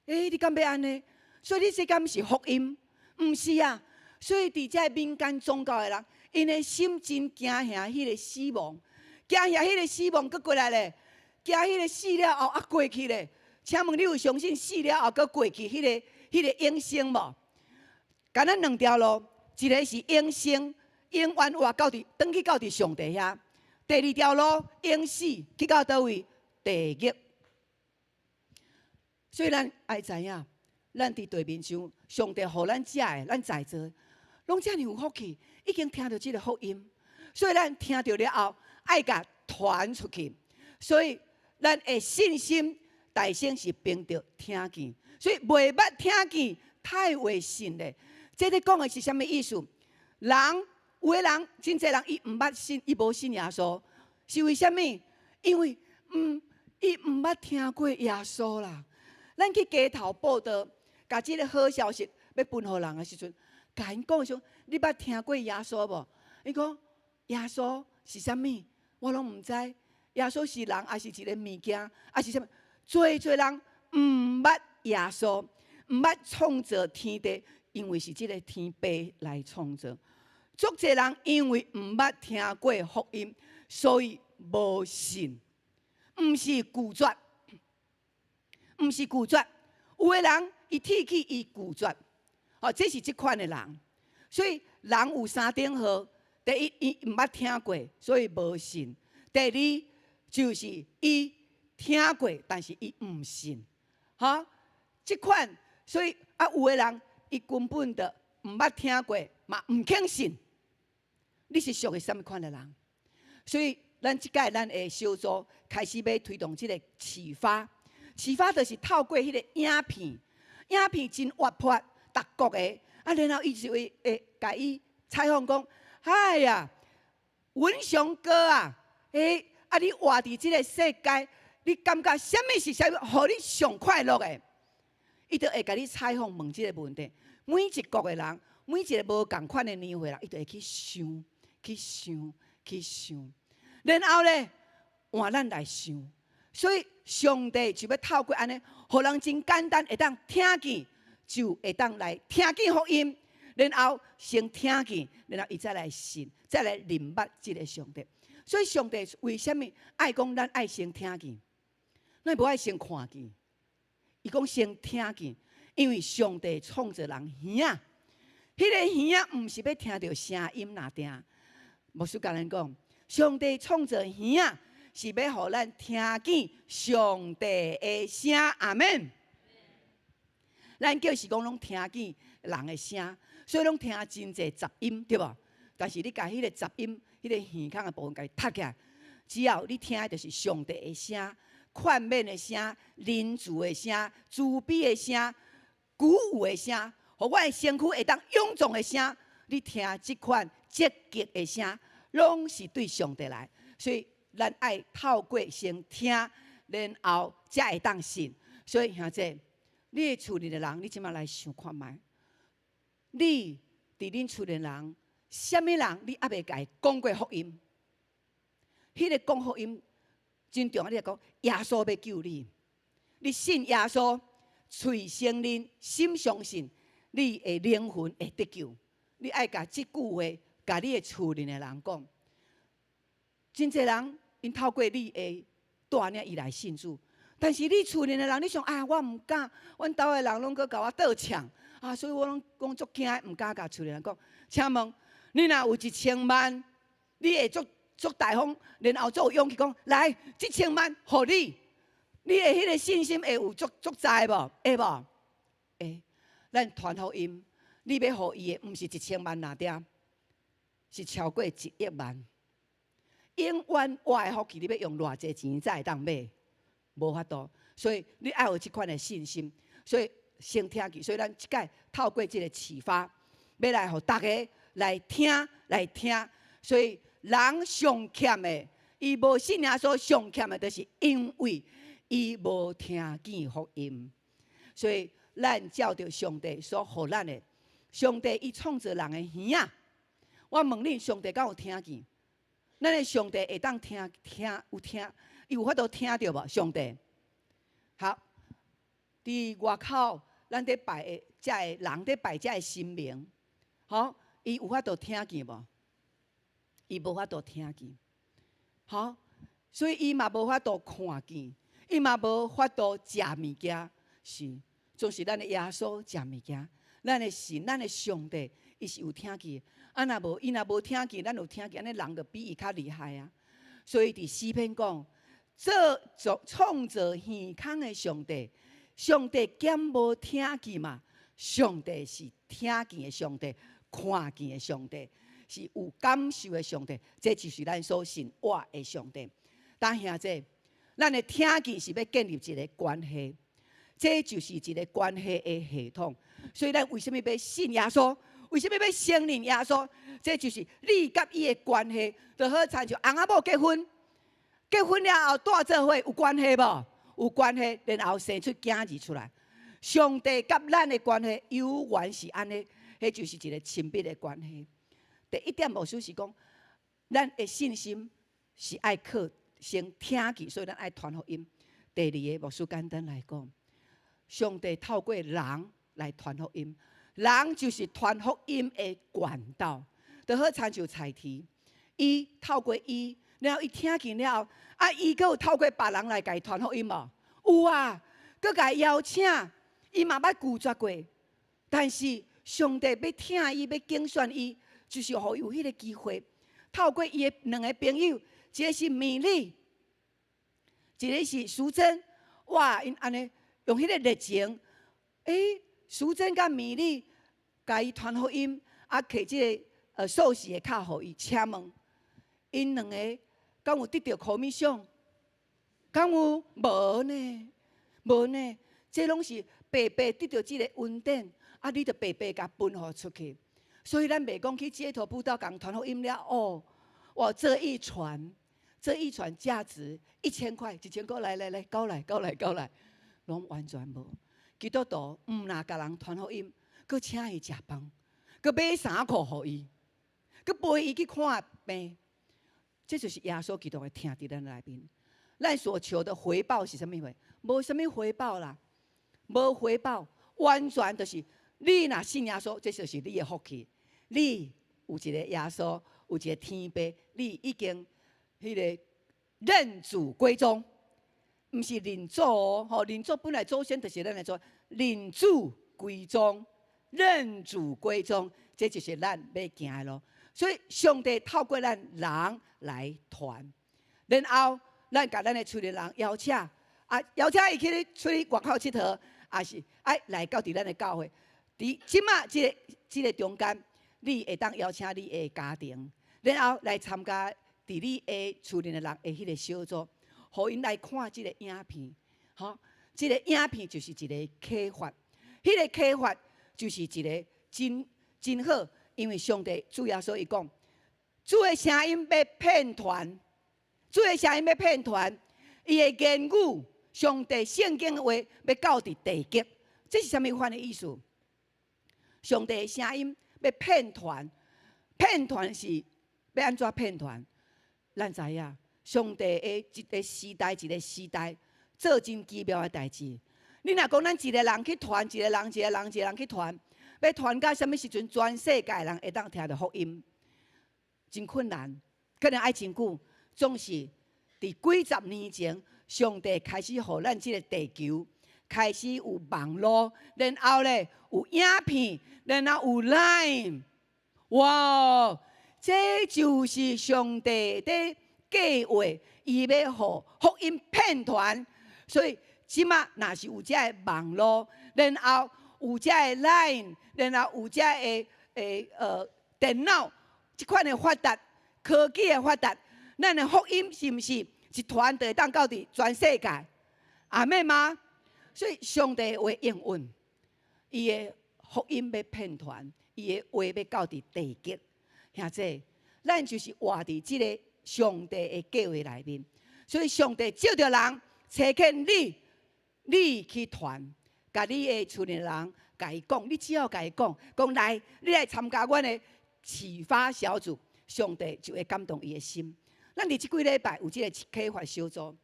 欸，你敢欲按呢？所以你這敢是福音？毋是啊。所以佇這民間宗教的人，𪜶的心真驚嚇彼个死亡，驚嚇彼个死亡，閣過來咧，驚彼个死了後啊過去咧。請問你有相信死了後閣過去彼個永生無？敢若兩條路，一个是永生，永遠活到佇，轉去到佇上帝遐；第二條路，永死去到佗位？地獄。所以咱愛知影，咱佇地面上，上帝予咱遮的，咱在座，攏遮爾有福氣，已經聽著這个福音。所以咱聽著了後，愛共傳出去。所以咱的信心大先是憑著聽見，所以未捌聽見，太會信咧。這咧講的是啥物意思？人有的人，真濟人伊毋捌信，伊無信耶穌，是為啥物？因為伊毋捌聽過耶穌啦。咱去街頭報道，共這个好消息欲分予人的時陣，共𪜶講說：你捌聽過耶穌無？伊講耶穌是啥物？我攏毋知。耶穌是人，抑是一个物件，抑是啥物？濟濟人毋捌耶穌，毋捌創造天地，因為是這个天父來創造。足濟人因為毋捌聽過福音，所以無信，毋是拒絕，毋是拒絕。有的人伊鐵齒伊拒絕，哦，這是這款的人。所以人有三等號：第一，伊毋捌聽過，所以無信；第二，就是伊聽過，但是伊毋信。哈，這款，所以啊，有的人伊根本就毋捌聽過，嘛毋肯信。你是屬於啥物款的人？所以咱這屆咱的小組開始欲推動這个啟發，啟發就是透過彼个影片，影片真活潑，逐國的，啊，然後伊就會共伊採訪講：哎呀，文雄哥啊，欸，啊你活佇這个世界，你感覺啥物是啥物，予你上快樂的？伊就會共你採訪問這个問題。每一國的人，每一个無仝款的年歲人，伊就會去想、去想、去想，然後咧換咱來想。所以上帝就欲透過按呢，予人真簡單會當聽見，就會當來聽見福音，然後先聽見，然後伊再來信，再來認捌這个上帝。所以上帝為啥物愛講咱愛先聽見，咱無愛先看見？伊講先聽見，因為上帝創造人耳仔，彼个耳仔毋是欲聽著聲音爾定。牧師共咱講，上帝創造耳仔是欲予咱聽見上帝的聲，阿們。咱就是講攏聽見人的聲，所以攏聽真濟雜音，對無？但是你共彼个雜音、彼个耳孔的部分共伊踢起來，只要你聽的就是上帝的聲、勸勉的聲、仁慈的聲、慈悲的聲、鼓舞的聲，予我的身軀會當勇壯的聲。你聽這款積極的聲，攏是對上帝來。所以咱愛透過先聽，然後才會當信。所以兄弟，你的厝裡的人，你這擺來想看覓？你佇恁厝裡人，啥物人你猶未共伊講過福音？彼个講福音真重要，你來講耶穌欲救你，你信耶穌，喙承認，心相信，你的靈魂會得救。你愛共這句話，共你的厝裡的人講。真濟人𪜶透過你的帶領伊來信主，但是你厝裡的人，你想啊，我毋敢，阮兜的人攏閣共我倒嗆，啊，所以我攏講足驚，毋敢共厝裡人講。請問你若有一千萬，你會足足大方，然後足有勇氣講，來，這千萬予你，你的彼个信心會有足足在無？會無？會。咱傳福音，你欲予伊的，毋是一千萬爾定，是超過一億萬。永遠活的福氣，你欲用偌濟錢才會當買？無法度。所以你愛有這款的信心。所以先聽見，所以咱這擺透過這个啟發，欲來予大家來聽來聽。所以人上欠的，伊無信耶穌上欠的，就是因為伊無聽見福音。所以咱照著上帝所予咱的，上帝伊創造人的耳仔。我問你，上帝敢有聽見？咱的上帝會當聽聽有聽，伊有法度聽著無？上帝，好，佇外口咱佇拜的遮个人佇拜遮个神明，吼，伊有法度聽見無？伊無法度聽見，吼，所以伊嘛無法度看見，伊嘛無法度食物件，是，總是咱的耶穌食物件，咱的神，咱的上帝，伊是有聽見。啊，若無伊若無聽見，咱有聽見，按呢人就比伊較厲害啊。所以佇詩篇講，做做創造天空的上帝，上帝敢無聽見嘛？上帝是聽見的上帝，看見的上帝，是有感受的上帝，這就是咱所信倚的上帝。但兄弟，咱的聽見是欲建立一个關係，這就是一个關係的系統。所以咱為啥物欲信耶穌？為啥物欲承認耶穌？這就是你佮伊的關係，就好親像翁仔某結婚，結婚了後蹛做伙有關係無？有關係，然後生出囝兒出來。上帝佮咱的關係猶原是按呢，彼就是一个親密的關係。第一點牧師是講，咱的信心是愛靠先聽見，所以咱愛傳福音。第二个牧師簡單來講，上帝透過人來傳福音，人就是傳福音的管道。就好親像菜提，伊透過伊，然後伊聽見了後，啊，伊閣有透過別人來共伊傳福音無？有啊，閣共伊邀請，伊嘛捌拒絕過，但是上帝欲疼伊，欲揀選伊，就是予伊有彼个機會，透過伊的兩个朋友，一个是米利，一个是淑珍，哇，𪜶按呢用彼个熱情，淑珍佮米利共伊傳福音，啊，提這个受洗的卡予伊，請問，𪜶兩个敢有得著 commission？敢有？無呢，無呢，這攏是白白得著這个恩典，啊，你就白白共分予出去。所以咱袂講去街頭佈道共傳福音了哦，哇，這一傳，這一傳價值1000塊，1000塊來來來，交來交來交來，攏完全無。基督徒毋若共人傳福音，閣請伊食飯，閣買衫褲予伊，閣陪伊去看病，這就是耶穌基督的疼佇咱內面。咱所求的回報是啥物貨？無啥物回報啦，無回報，完全就是你若信耶穌，這就是你的福氣。你有一個耶穌，有一個天父，你已經彼个認祖歸宗，毋是認祖哦，吼，認祖本來祖先就是咱的祖，認主歸宗，認主歸宗，這就是咱欲行的路。所以上帝透過咱人來傳，然後咱共咱的厝內人邀請，啊，邀請伊去出去外口𨑨迌，抑是愛來到佇咱的教會。佇這馬這个中間，你會當邀請你的家庭，然後來參加佇你的厝內的人的彼个小組，予𪜶來看這个影片，吼，這个影片就是一個啟發，彼个啟發就是一个真真好，因為上帝主耶穌伊講，主的聲音欲遍傳，主的聲音欲遍傳，伊的言語，上帝聖經的話欲到佇地極，這是啥物款的意思？上帝的聲音欲遍傳，遍傳是欲按怎遍傳？咱知影，上帝的一个時代一個時代做真奇妙的代誌。你若講咱一个人去傳，一个人一个人一个人去傳，欲傳到啥物時陣，全世界人會當聽著福音，真困難，可能愛真久。總是佇幾十年前，上帝開始予咱這个地球開始有網路，然後咧有影片，然後有 Line，哇！這就是上帝的計劃，伊欲予福音遍傳。所以這馬若是有這个網路，然後有這个 Line，然後有這个電腦，這款的發達，科技的發達，咱的福音是毋是一傳就會當到佇全世界？阿們嗎？所以上帝的話應允，伊的福音欲遍傳，伊的話欲到佇地極。兄弟，咱就是活佇這个上帝的計劃內面。所以上帝召著人，差遣你，你去傳，共你的厝內人，共伊講，你只要共伊講，講來，你來參加阮的啟發小組，上帝就會感動伊的心。咱佇這幾禮拜有這個啟發小組，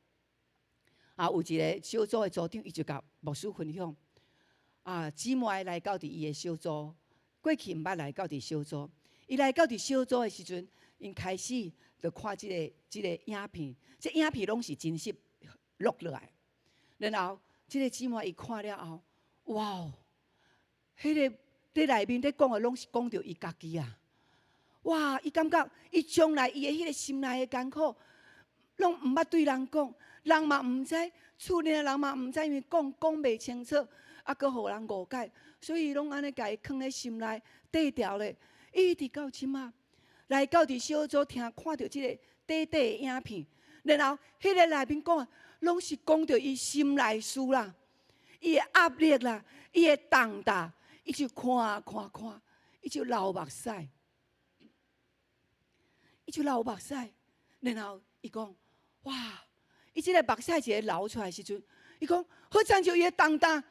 啊，有一个小組的組長，伊就共牧師分享，啊，姊妹來到佇伊的小組，過去毋捌來到佇小組，伊來到佇小組的時陣，𪜶開始就看這个影片，這影片攏是真實錄落來。然後這个姊妹伊看了後，哇！彼个佇內面咧講的攏是講著伊家己啊！哇！伊感覺伊將來伊的彼个心內的艱苦，攏毋捌對人講，人嘛毋知，厝內的人嘛毋知，因為講講袂清楚，啊，閣予人誤解，所以攏按呢共伊囥佇心內，底牢咧，一直到這馬，來到佇小組聽看著這个短短的影片，然後彼个內面講的，攏是講著伊心內事啦，伊的壓力啦，伊的重擔，伊就看看看，伊就流目屎，伊就流目屎，然後伊講：哇！伊這个目屎一个流出來時陣，伊講好親像伊的重擔，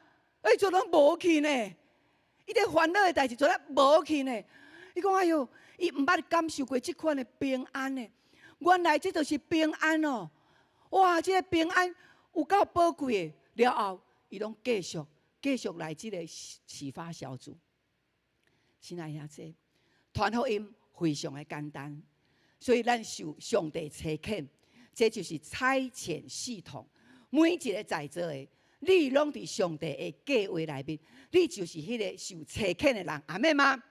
欸，做攏無去呢？伊佇煩惱的代誌做咧無去呢？伊講：哎喲，伊毋捌感受過這款的平安呢。原來這就是平安哦！哇，這个平安有夠寶貴的。了後，伊攏繼續繼續來這个啟發小組。親愛兄弟，傳福音非常的簡單，所以咱受上帝差遣，這就是差遣系統。每一個在座的，你攏佇上帝的計劃內面，你就是彼个受差遣的人，阿們嗎？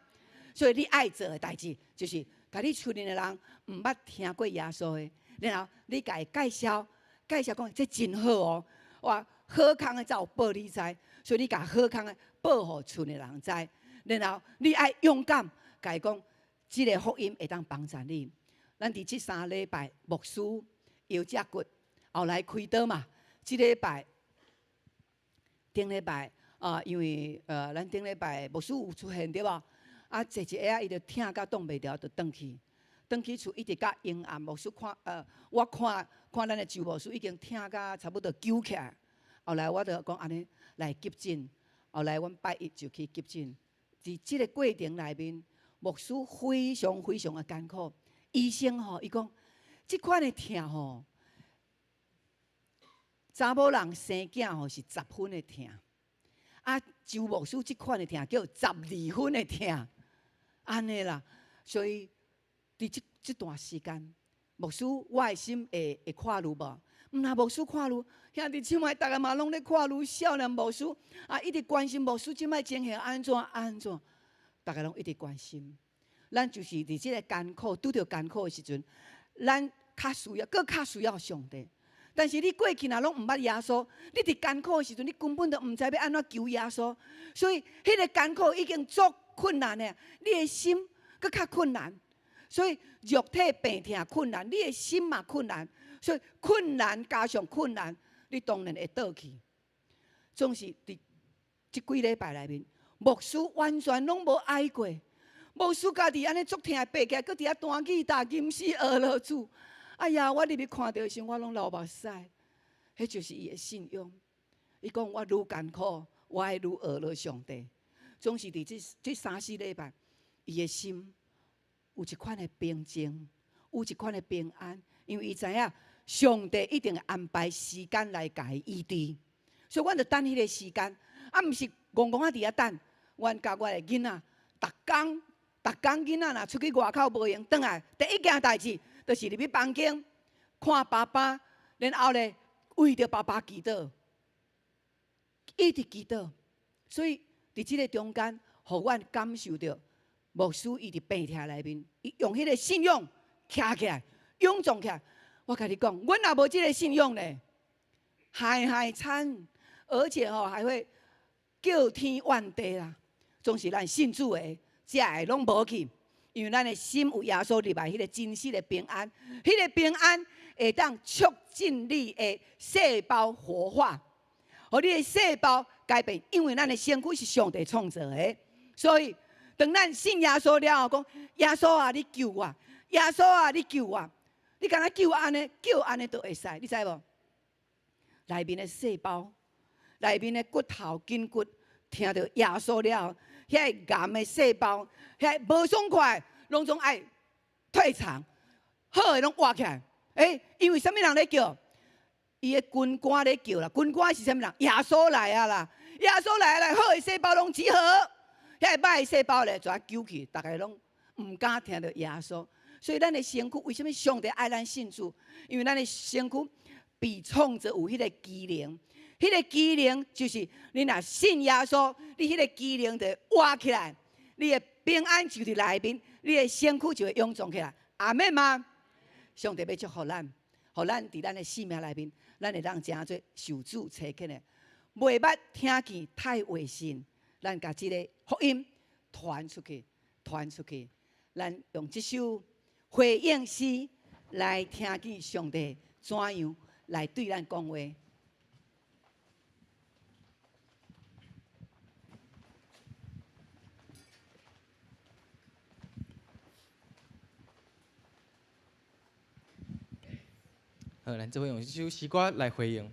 所以你愛做的代誌，就是共你厝內的人毋捌聽過耶穌的，然後你共伊介紹，介紹講這真好哦，哇，好康的才有報你知，所以你共好康的報予厝內人知，然後你愛勇敢，共伊講，這个福音會當幫助你。咱佇這3禮拜牧師腰脊骨，後來開刀嘛，這禮拜頂禮拜啊，因為咱頂禮拜牧師有出現對無？啊，坐一下伊就疼甲擋袂牢，就轉去，轉去厝一直甲陰暗。牧師看，我看看咱的周牧師已經疼甲差不多揪起來。後來我就講按呢來急診，後來阮拜一就去急診。佇這个過程內面，牧師非常非常的艱苦。醫生吼，伊講這款的疼吼，查某人生囝吼是10分的疼，啊，周牧師這款的疼叫12分的疼。按呢啦，所以佇這這段時間，牧師我的心會會看愈無？毋若牧師看愈，兄弟姊妹逐个嘛攏咧看愈，少年牧師啊，一直關心牧師這擺情形按怎按怎，逐个攏一直關心。咱就是佇這个艱苦拄著艱苦的時陣，咱較需要，閣較需要上帝。但是你過去若攏毋捌耶穌，你佇艱苦的時陣，你根本就毋知欲按怎求耶穌。所以，彼个艱苦已經足困難的，你的心閣較困難。所以肉體病痛困難，你的心嘛困難。所以困難加上困難，你當然會倒去。總是佇這幾禮拜內面，牧師完全攏無哀過。牧師家己按呢足疼的爬起來，閣佇遐彈吉他、吟詩、學落主。哎呀，我入去看著的時陣，我攏流目屎。彼就是伊的信仰。伊講我愈艱苦，我愛愈學落上帝。總是佇這這三四禮拜，伊的心有一款的平靜，有一款的平安，因為伊知影上帝一定會安排時間來共伊醫治。所以，阮就等彼个時間，啊，毋是戇戇仔佇遐等。阮共我的囡仔，逐工逐工囡仔若出去外口無閒轉來，第一件代誌就是入去房間看爸爸，然後咧為著爸爸祈禱，一直祈禱。所以佇這个中間，予阮感受著牧師伊佇病痛內面，伊用彼个信仰徛起來，勇壯起來。我共你講，阮若無這个信仰咧，害害慘，而且吼還會叫天怨地啦。總是咱信主的，才會攏無去，因為咱的心有耶穌入來，彼个真實的平安，彼个平安會當促進你的細胞活化，予你的細胞改變。因為咱的身軀是上帝創造的，所以當咱信耶穌了後，講耶穌啊，你救我！耶穌啊，你救我！你敢若叫按呢，叫按呢就會使，你知無？內面的細胞、內面的骨頭、筋骨，聽著耶穌了後，遐個癌的細胞，遐無爽快，攏總愛退場，好的攏活起來。欸，因為啥物人咧叫？伊的軍官咧叫啦，軍官是啥物人？耶穌來啊啦！耶穌來啊啦，好的細胞攏集合，遐個歹的細胞咧就愛揪去，逐个攏毋敢聽著耶穌。所以咱的身軀為啥物上帝愛咱信主？因為咱的身軀被創造有彼個機能，彼个機能就是你若信耶穌，你彼個機能就會活起來，你的平安就佇內面，你的身軀就會臃腫起來。阿們嗎？上帝欲祝福咱，予咱佇咱的生命內面，咱會當成做受主差遣的。袂捌聽見太話信，咱共這个福音傳出去，傳出去。咱用這首回應詩來聽見上帝怎樣來對咱講話。好，咱這回用這首詩歌來回應。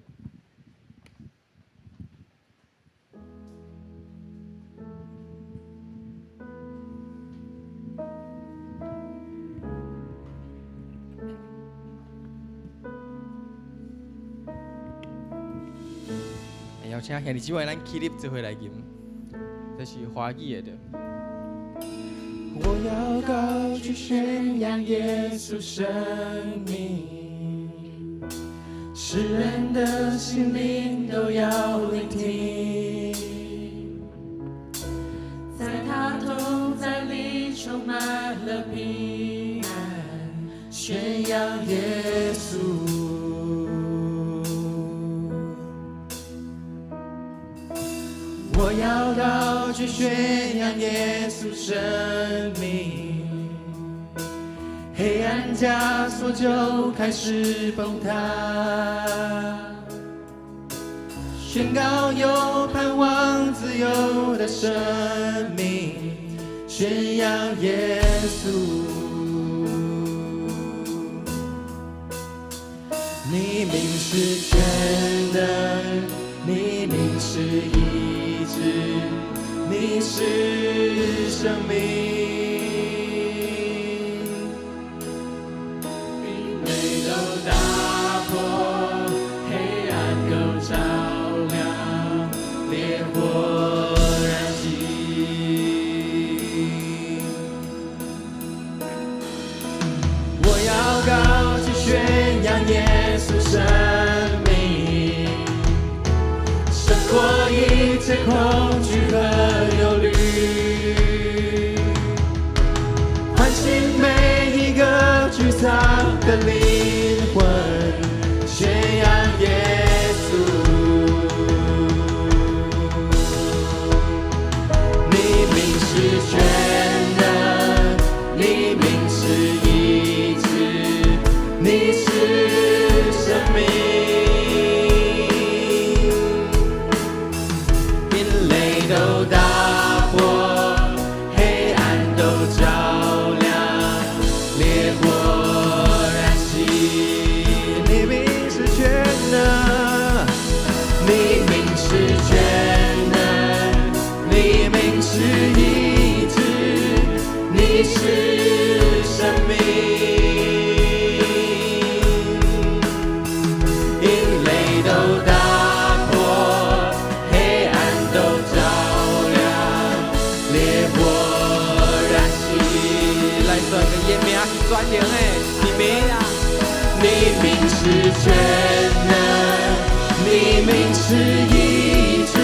邀請兄弟姊妹，咱起立做伙來吟，這是華語的。我要高舉宣揚耶穌生命，世人的心靈都要聆聽，在他同在裡充滿了平安，宣揚耶穌。我要高舉宣揚耶穌生命，黑暗枷鎖就開始崩塌，宣告有盼望自由的生命，宣揚耶穌。你名是全能，你名是醫治，你是生命，營壘都打破，黑暗夠照亮，烈火燃起。我要高舉宣揚耶穌生命，勝過一切恐懼和憂慮，喚醒每一個沮喪的靈魂，宣揚耶穌。你名是全能，你名是醫治，你是生命。營壘都打破，黑暗都照亮，烈火燃起。你名是全能，你名是全能，你名是醫治，你是生命。營壘都打破，黑暗都照亮，烈火燃起。來宣告伊的名是全能的，你名，你名是全能，你名是醫治，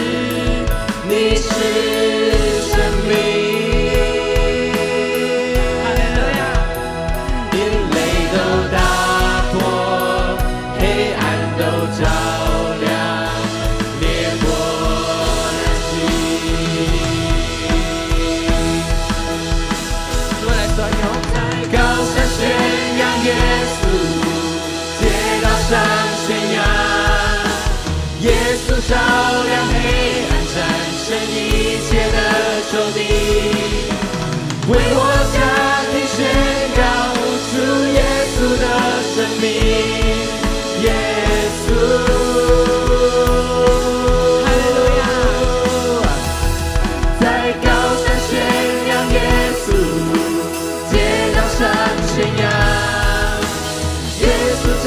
你是生命。哈利路亞。營壘都打破，黑暗都照亮，烈火燃起。我來宣揚，在高山宣揚耶穌，街道上宣揚耶穌照亮黑暗，戰勝一切的仇敵，為我家庭宣告主耶穌的生命，耶穌。哈利路亞。在高山宣揚耶穌，街道上宣揚耶穌照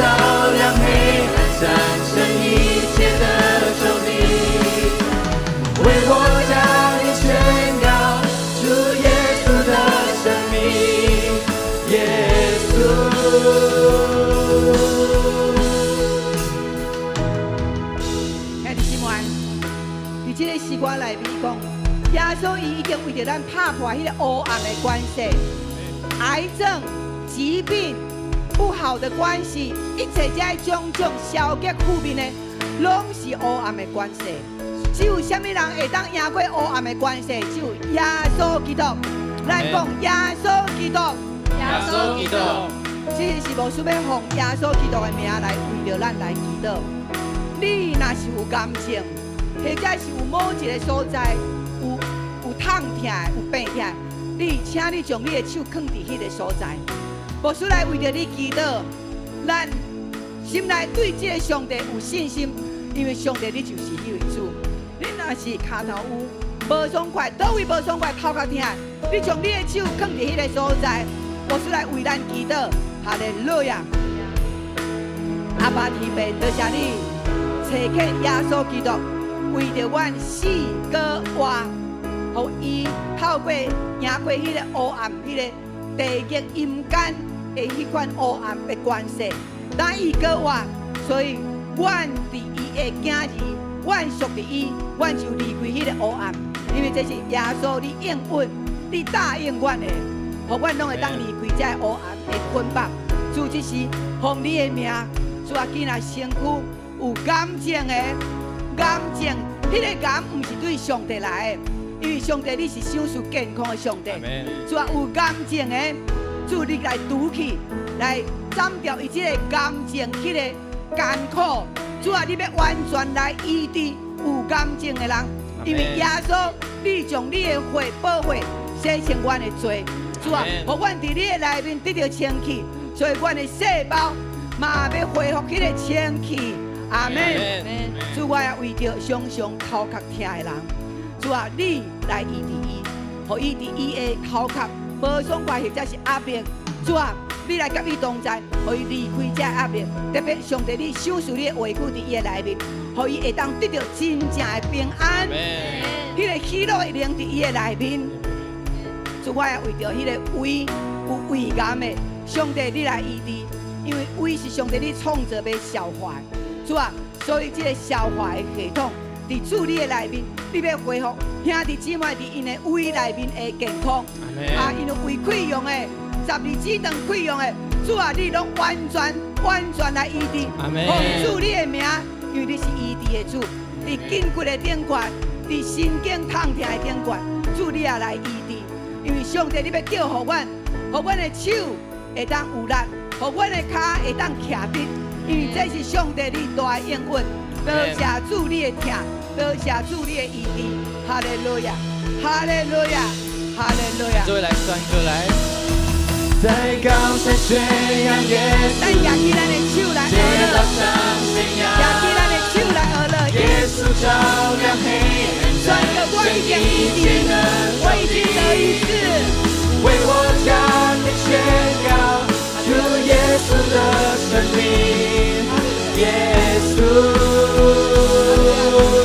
亮黑暗，戰勝一切的仇敵，為我家庭宣告主耶穌的生命，耶穌。為著咱拍破彼個黑暗的關係、癌症、疾病、不好的關係，一切這種種消極負面的，攏是黑暗的關係。只有啥物人會當贏過黑暗的關係？只有耶穌基督。咱講耶穌基督，耶穌基督。這是牧師欲奉耶穌基督的名來為著咱來祈禱。你若是有癌症，或者是有某一个所在有痛疼、有病疼，你請你將你的手囥佇彼个所在。牧師來為著你祈禱，咱心內對這个上帝有信心，因為上帝你就是彼位主。你若是跤頭有無爽快，佗位無爽快，頭殼疼，你將你的手囥佇彼个所在，牧師來為咱祈禱。哈利路亞！阿爸天父，多謝你差遣耶穌基督為著阮死閣活，予伊透過贏過彼個黑暗、彼個地獄陰間的彼款黑暗的權勢，當伊閣活，所以阮佇伊的囝兒，阮屬佇伊，阮就離開彼個黑暗，因為這是耶穌你應允、你答應阮的，予阮攏會當離開這個黑暗的捆綁。主，這是奉你的名，主啊，今仔身軀有癌症的，癌症，彼個癌毋是對上帝來的，因為上帝你是賞賜健康的上帝。主啊，有癌症的，主你來除去，來斬掉伊這個癌症彼個艱苦。主啊，你欲完全來醫治有癌症的人，因為耶穌，你將你的血寶血洗清阮的罪。主啊，予阮佇你的內面得著清氣，所以阮的細胞嘛欲恢復彼個清氣。阿們。主，我也為著常常頭殼疼的人，主啊，你來醫治伊，予伊佇伊的頭殼無爽快或者是壓力。主啊，你來佮伊同在，予伊離開這壓力。特別上帝，你賞賜你的話語佇伊的內面，予伊會當得著真正的平安。彼個喜樂的靈佇伊的內面。主，我也為著彼个胃有胃癌的，上帝你來醫治，因為胃是上帝你創造欲消化的。主啊，所以這个消化的系統，佇主你的內面，你欲恢復兄弟姊妹佇𪜶的胃內面的健康。啊，𪜶有胃潰瘍的，十二指腸潰瘍的，主啊，你攏完全完全來醫治。奉主你的名，因為你是醫治的主，佇筋骨的頂懸，佇神經痛疼的頂懸，主你也來醫治。因為上帝，你欲祝福阮，予阮的手會當有力，予阮的跤會當徛直。因為這是上帝你大的應允。多謝主你的疼，多謝主你的醫治。哈利路亞，哈利路亞，哈利路亞。這位來選歌來，在高山宣揚耶穌，咱舉起咱的手來，街道上宣揚，舉起咱的手來，學樂。耶穌照亮黑暗，宣告我已經醫治，我已經得醫治。為我家庭宣告主耶穌的生命，耶穌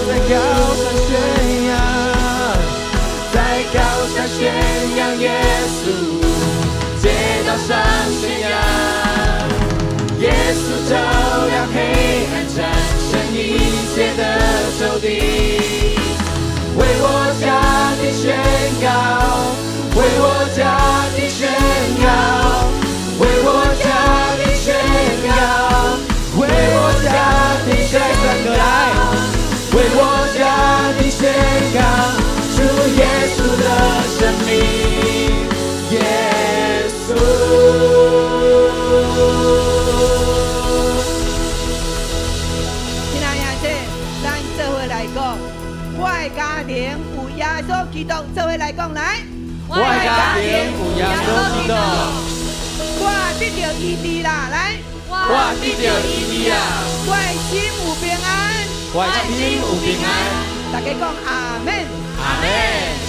在高山宣揚，在高山宣揚耶穌，街道上宣揚，耶穌照亮黑暗，戰勝一切的仇敵，為我家庭宣告，為我家庭宣告，為我家庭宣告，為我家庭宣告，為我家庭宣告主耶穌的生命，耶穌。親愛的兄弟，咱做伙來講，我的家庭有耶穌基督，做伙來講來。我的家庭有耶穌基督，我得著醫治啦，來。我得著醫治啦，我的心有平安，我的心有平安。大家講阿們，阿們，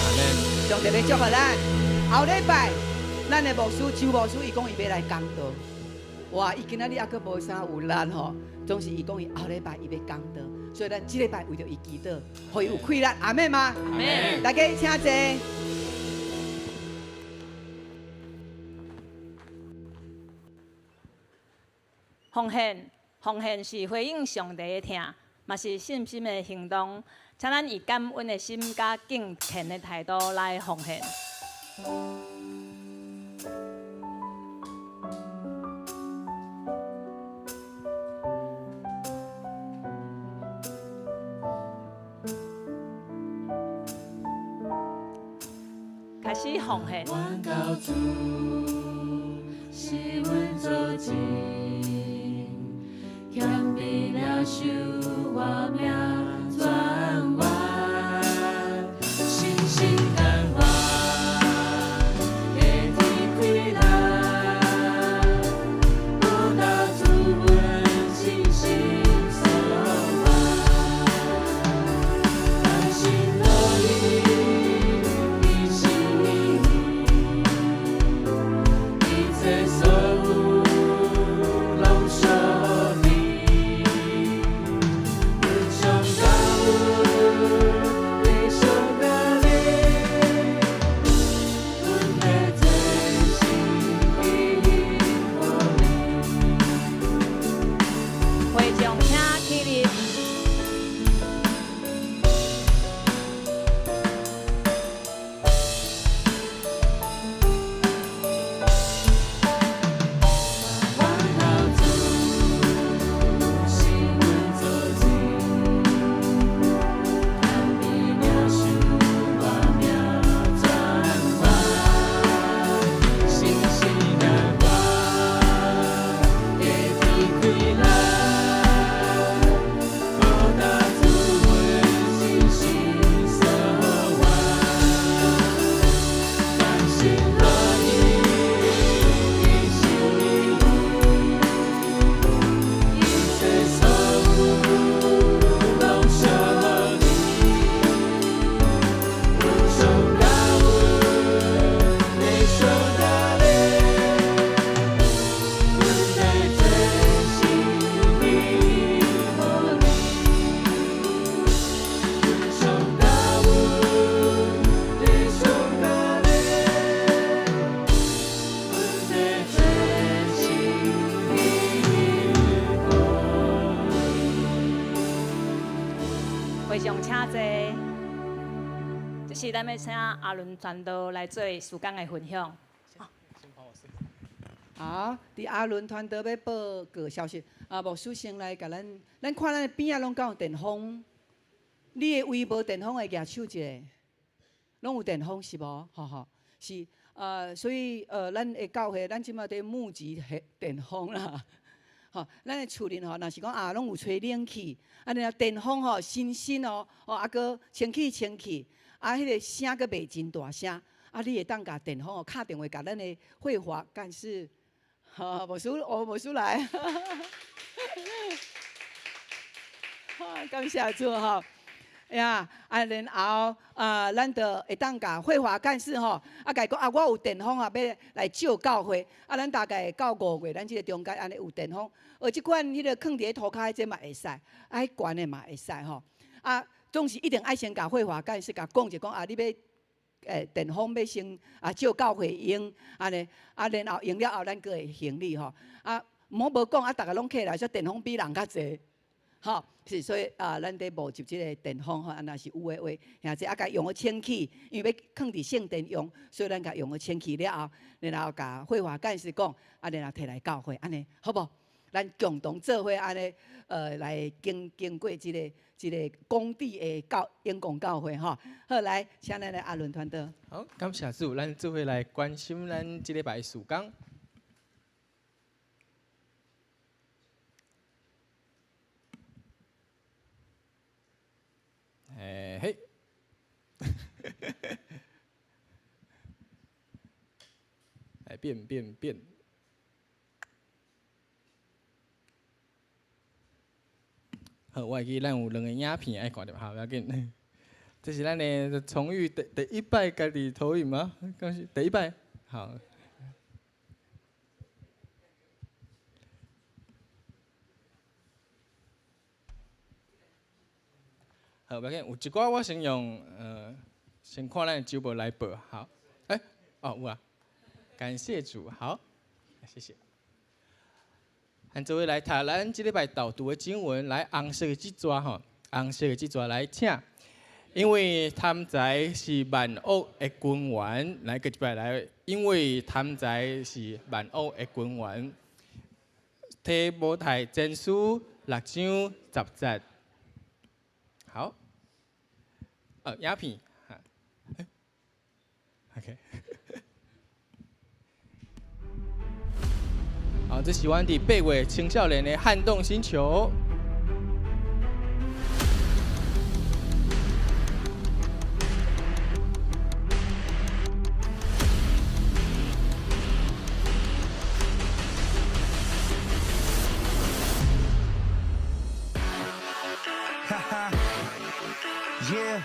阿們。上帝欲祝福咱。後禮拜，咱的牧師周牧師伊講伊欲來講道，哇！伊今仔日猶閣無啥有力吼，總是伊講伊後禮拜伊欲講道，所以咱這禮拜為著伊祈禱，予伊有氣力，阿們嗎？阿們。大家請坐。奉獻，奉獻是回應上帝的疼，嘛是信心的行動。請咱以感恩的心佮敬虔的態度來奉獻。開始奉獻。阮救主是阮做主，謙卑領受我命轉彎，信心甘願的天開來，報答主阮真心所願，甘心樂意一心一意，一切所有攏屬你。阮上感恩，你上甲你，阮欲全心意予你。會眾請起立。阮救主是阮做主，謙卑領受我命轉彎，信心甘願的天開來，報答主阮真心所願，甘心樂意一心一意，一切所有攏屬你。阮上感恩，你上甲你，阮欲全心意予你。阮上感恩，你上甲你，阮欲全心意予你。會眾請坐。這是咱欲請阿倫傳道來做事工的分享。好，佇阿倫傳道欲報告消息，啊，牧師先來共咱，咱看咱的邊仔攏敢有電風？你的位無電風的舉手一下，攏有電風是無？吼吼，是，所以咱的教會，咱這馬佇募集電風啦。吼，咱的厝裡吼，若是講啊，攏有吹冷氣，啊，然後電風吼，新新哦，吼，啊，閣清氣清氣，啊，彼个聲閣袂真大聲，啊，你會當共電風哦，敲電話共咱的慧華幹事，吼，牧師，哦，牧師來，感謝主吼。呀，啊，然後啊，咱就會當共慧華幹事吼，啊，共伊講啊，我有電風啊，欲來借教會，啊，咱大概到五月，咱這個中間按呢有電風，這款彼个囥佇咧塗跤這嘛會使，啊，彼懸的嘛會使吼，啊，總是一定愛先共慧華幹事共講者講啊，你欲電風欲先啊借教會用，按呢，啊，然後用了後，咱閣會還你吼，啊，毋好無講啊，逐个攏起來說電風比人較濟。吼，是所以啊，咱佇募集這個電風吼，啊，若是有的話，兄弟啊，共用好清氣，因為欲囥佇聖殿用，所以咱共用好清氣了後，然後共慧華幹事講，啊，然後提來教會，按呢好無？咱共同做伙按呢，來經過這個工地的教英公教會吼。好，來，請咱的阿倫傳道。好，感謝主，咱做伙來關心咱這禮拜的事工。嘿嘿，來變變變！好，我會記咱有兩个影片愛看著，好，無要緊。這是咱的重遇第一擺家己投影嗎？敢是第一擺？好。好，無要緊，有一寡我先用，先看咱的周報來報，好。哦，有啊，感謝主，好，謝謝。咱做伙來讀咱這禮拜導讀的經文，來紅色的這逝吼，紅色的這逝來請。因為貪財是萬惡的根源，來閣一擺來，因為貪財是萬惡的根源。提摩太前書六章十節。好，影片，哈，OK。好，這是阮佇8月青少年的撼動星球。 Yeah.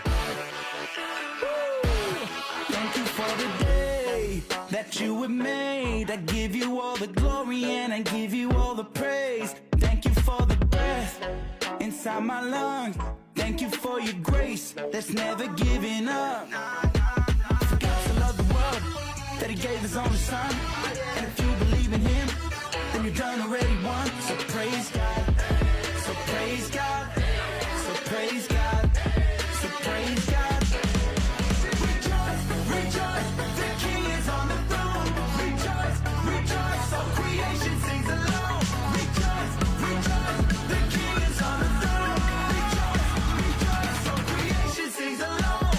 Thank you for the day that you have made. I give you all the glory and I give you all the praise. Thank you for the breath inside my lungs. Thank you for your grace that's never giving up. For God so loved the world that he gave his only son. And if you believe in him, then you're done already won. So praise God. So praise God. So praise God. So praise God. Rejoice, rejoice, the King is on the throne. Rejoice, rejoice, all creation sings along. Rejoice, rejoice, the King is on the throne. Rejoice, rejoice, all creation sings along.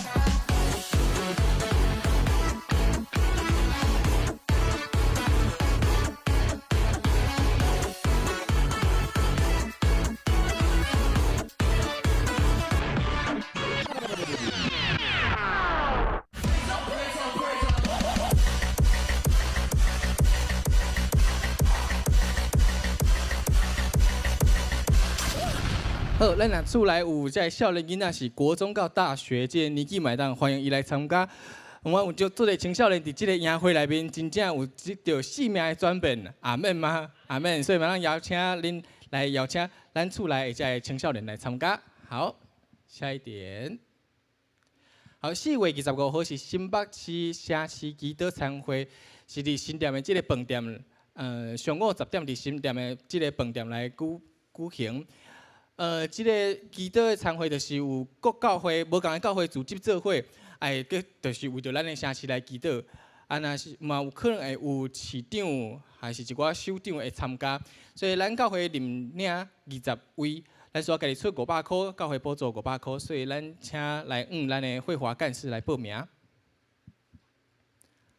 好，咱若厝內有這个少年囡仔是國中到大學這个年紀嘛會當歡迎伊來參加。我有足足濟青少年佇這个營會內面，真正有得著生命的轉變，阿們嗎？阿們，所以嘛，咱邀請恁來邀請咱厝內的這个青少年來參加。好，下一點。好，4月25號是新北市城市祈禱餐會，是佇新店的這个飯店，上午10點佇新店的這个飯店來舉行。這个祈禱的餐會就是有各教會、無仝的教會組織做伙，哎，閣就是為著咱的城市來祈禱。啊，若是嘛有可能會有市長，還是一寡首長會參加。所以咱教會認領20位，咱需要家己出500箍，教會補助500箍，所以咱請來向咱的慧華幹事來報名。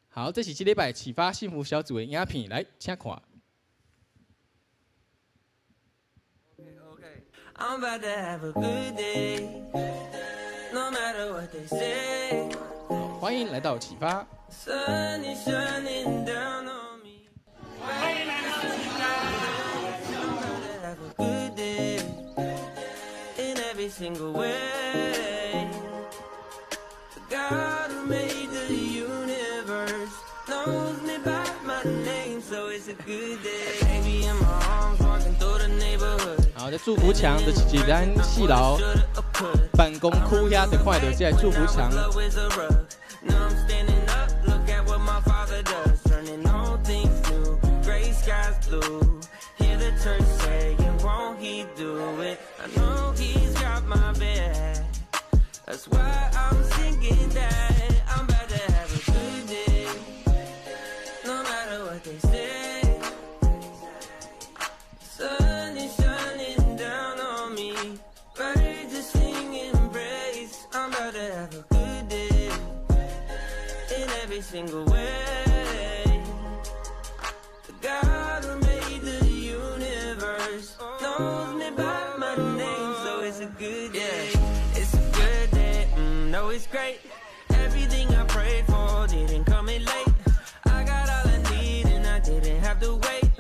好，這是這禮拜啟發幸福小組的影片，來，請看。 I'm about to have a good day, no matter what they say. 歡迎來到啟發。 Sun is shining down on me. I'm about to have a good day in every single way. The God who made the universe knows me by my name, so it's a good day. Baby in my arms, walking through the neighborhood. 好，這祝福牆就是佇咱四樓辦公區遐就看著這个祝福牆。 Now I'm standing up, look at what my father does. Turning all things new, gray skies blue. Hear the church saying, won't he do it? I know he's got my back. That's why I'm singing that I'm about to have a good day. No matter what they say. Sun is shining down on me. Birds are singing praise. I'm about to have a good day in every single way. The God who made the universe knows me by my name, so it's a good day. It's a good day. No, it's great. Everything I prayed for didn't come in late. I got all I need and I didn't have to wait.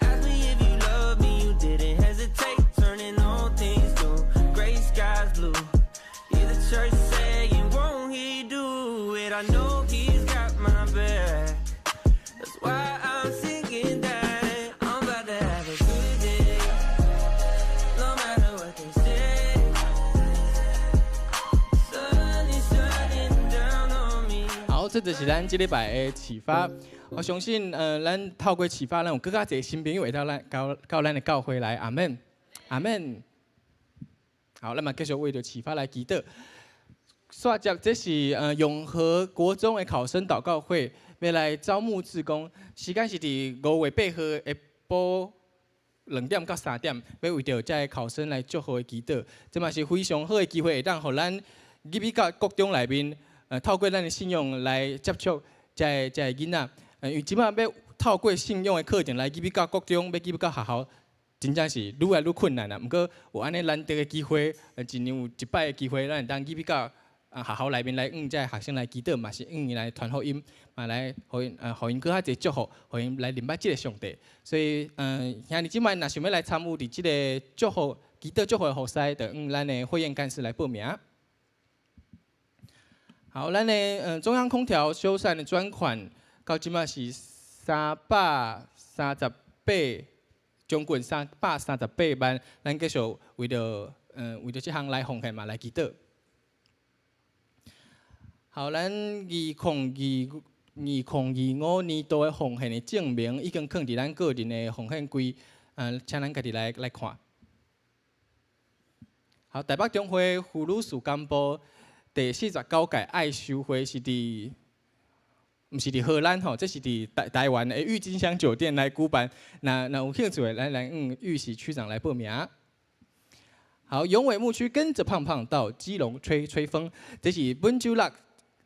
Ask me if you love me, you didn't hesitate. Turning all things new, gray skies blue. Hear the church saying, won't he do it? I know he's got my back. That's why I'm singing that I'm about to have a good day. No matter what they say. Sun is shining 這就是咱這禮拜的啟發。我相信，咱透過啟發，咱有閣較濟新朋友會當來到到咱的教會來。阿門，阿門。好，咱嘛繼續為著啟發來祈禱。煞接，這是永和國中的考生禱告會，欲來招募志工，時間是佇5月8號下晡2點到3點，欲為著這个考生來祝福的祈禱。這嘛是非常好的機會，會當予咱入去到國中內面，透過咱的信仰來接觸這个這个囡仔。因為這擺欲透過信仰的課程來入去到國中，欲入去到學校，真正是愈來愈困難啦。毋過有按呢難得的機會，一年有一擺的機會，咱會當入去到學校內面來，向這个學生來祈禱，嘛是向𪜶來傳福音，嘛來予𪜶予𪜶閣較濟祝福，予𪜶來認捌這个上帝。所以，兄弟姊妹若想欲來參與佇這个祝福、祈禱祝福的服事，就向咱的會員幹事來報名。好，咱的中央空調修繕的專款到這擺是338，將近338萬。咱繼續為著這項來奉獻嘛，來祈禱。好，咱2025年度的奉獻的證明已經囥佇咱個人的奉獻櫃，請咱家己來看。好，台北中會婦女事工部第49屆愛修會是佇，毋是佇荷蘭吼，這是佇台灣的鬱金香酒店來舉辦。若有興趣的，咱來向玉喜區長來報名。好，永偉牧區跟着胖胖到基隆吹吹風，這是本週六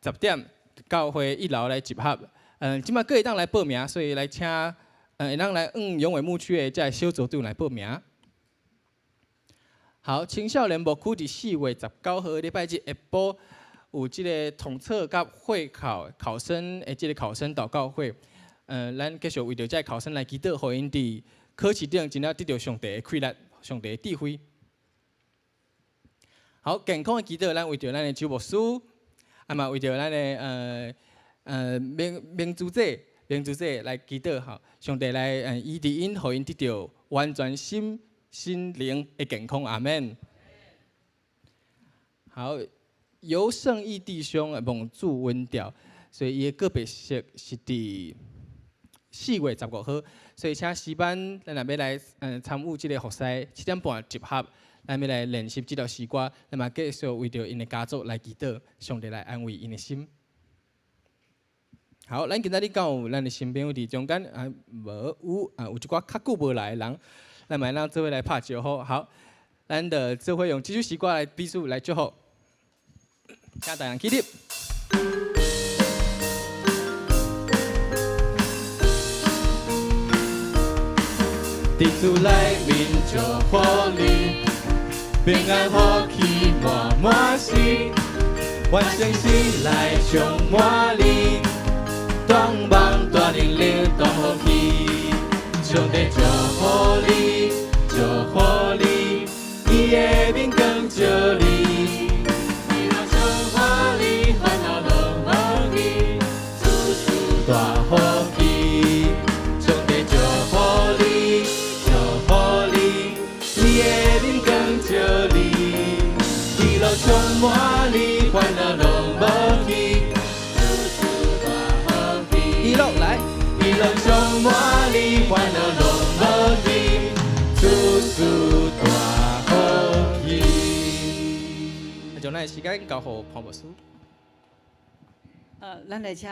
10點教會一樓來集合。這擺閣會當來報名，所以來請，會當來向永偉牧區的這个小組長來報名。好，青少年牧區佇4月19號禮拜日下晡有這个統測佮會考考生的這个考生禱告會。咱繼續為著這个考生來祈禱，予𪜶佇考試頂真正得著上帝的氣力、上帝的智慧。好，健康的祈禱，咱為著咱的周牧師，啊嘛為著咱的明明珠姐、明珠姐來祈禱吼，上帝來醫治𪜶，予𪜶得著完全心心靈的健康，阿門。好，尤勝義弟兄夢主溫調，所以伊的告別式是佇4月15號，所以請詩班，咱若欲來參與這个服事，7點半集合，咱欲來練習這條詩歌，咱嘛繼續為著𪜶的家族來祈禱，上帝來安慰𪜶的心。好，咱今仔日敢有咱的新朋友佇中間啊？無有啊？有一寡較久無來的人，咱嘛咱做伙來拍招呼。好，咱就做伙用這首詩歌來彼此來祝福，請大家起立。佇主內面祝福你，平安福氣滿滿心，願聖神來充滿你，大望大能力大福氣，上帝祝福你，祝福你，伊的面光照你，喜樂充滿你，煩惱攏無去，諸事大福氣，上帝祝福你，祝福你，伊的面光照你，喜樂充滿你，煩惱攏無去，諸事大福氣，喜樂來，喜樂充滿你，煩惱攏無去，諸事大福氣。將咱的時間交予潘牧師。咱來請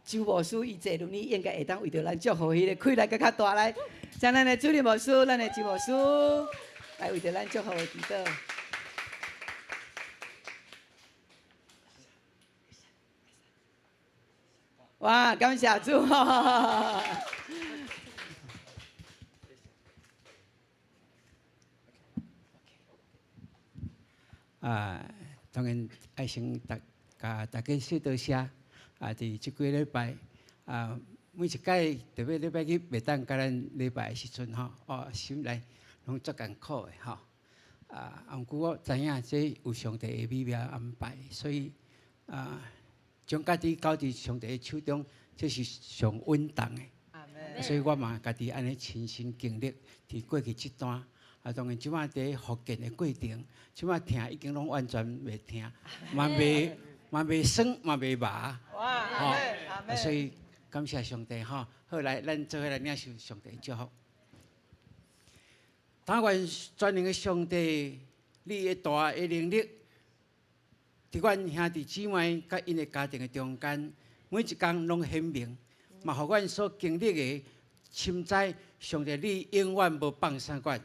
周牧師，伊坐輪椅應該會當為著咱祝福彼个氣力閣較大來。請咱的主任牧師，咱的周牧師來為著咱祝福的祈禱。哇，感謝主！啊，當然愛先大共大家說多謝。啊，佇這幾禮拜，啊，每一擺特別禮拜日袂當共咱禮拜的時陣吼，哦，心內攏足艱苦的吼。啊，毋過我知影這有上帝的美妙安排，所以啊，將家己交佇上帝的手中，這是上穩當的。所以我嘛家己按呢親身經歷，佇過去這段，啊，當然這擺佇復健的過程，這擺疼已經攏完全袂疼，嘛袂。嘛袂酸嘛袂麻，吼，所以感謝上帝吼。好來，咱做伙來領受上帝祝福。但願全能的上帝，你的大的能力，佇阮兄弟姊妹佮𪜶的家庭的中間，每一工攏顯明，嘛予阮所經歷的，深知上帝你永遠無放散阮，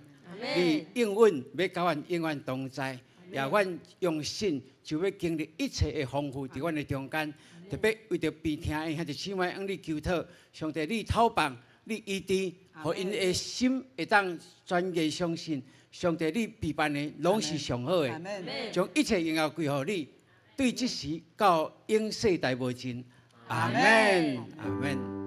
你永遠欲佮阮永遠同在，也阮用信就欲經歷一切的豐富佇阮的中間，特別為著病疼的兄弟姊妹，向你求討，上帝你透放，你醫治，予𪜶的心會當全然相信，上帝你備辦的攏是上好的，將一切榮耀歸予你，對這時到永世代無盡。阿門，阿門。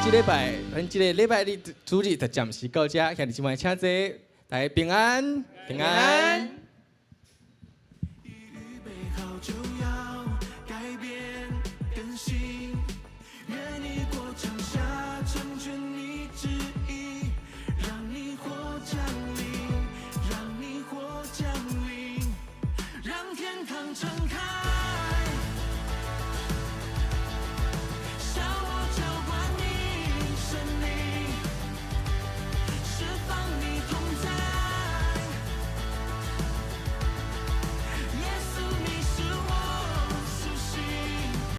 這禮拜，咱這個禮拜日主日就暫時到這，兄弟姊妹請坐，大家平安，平安。預備好就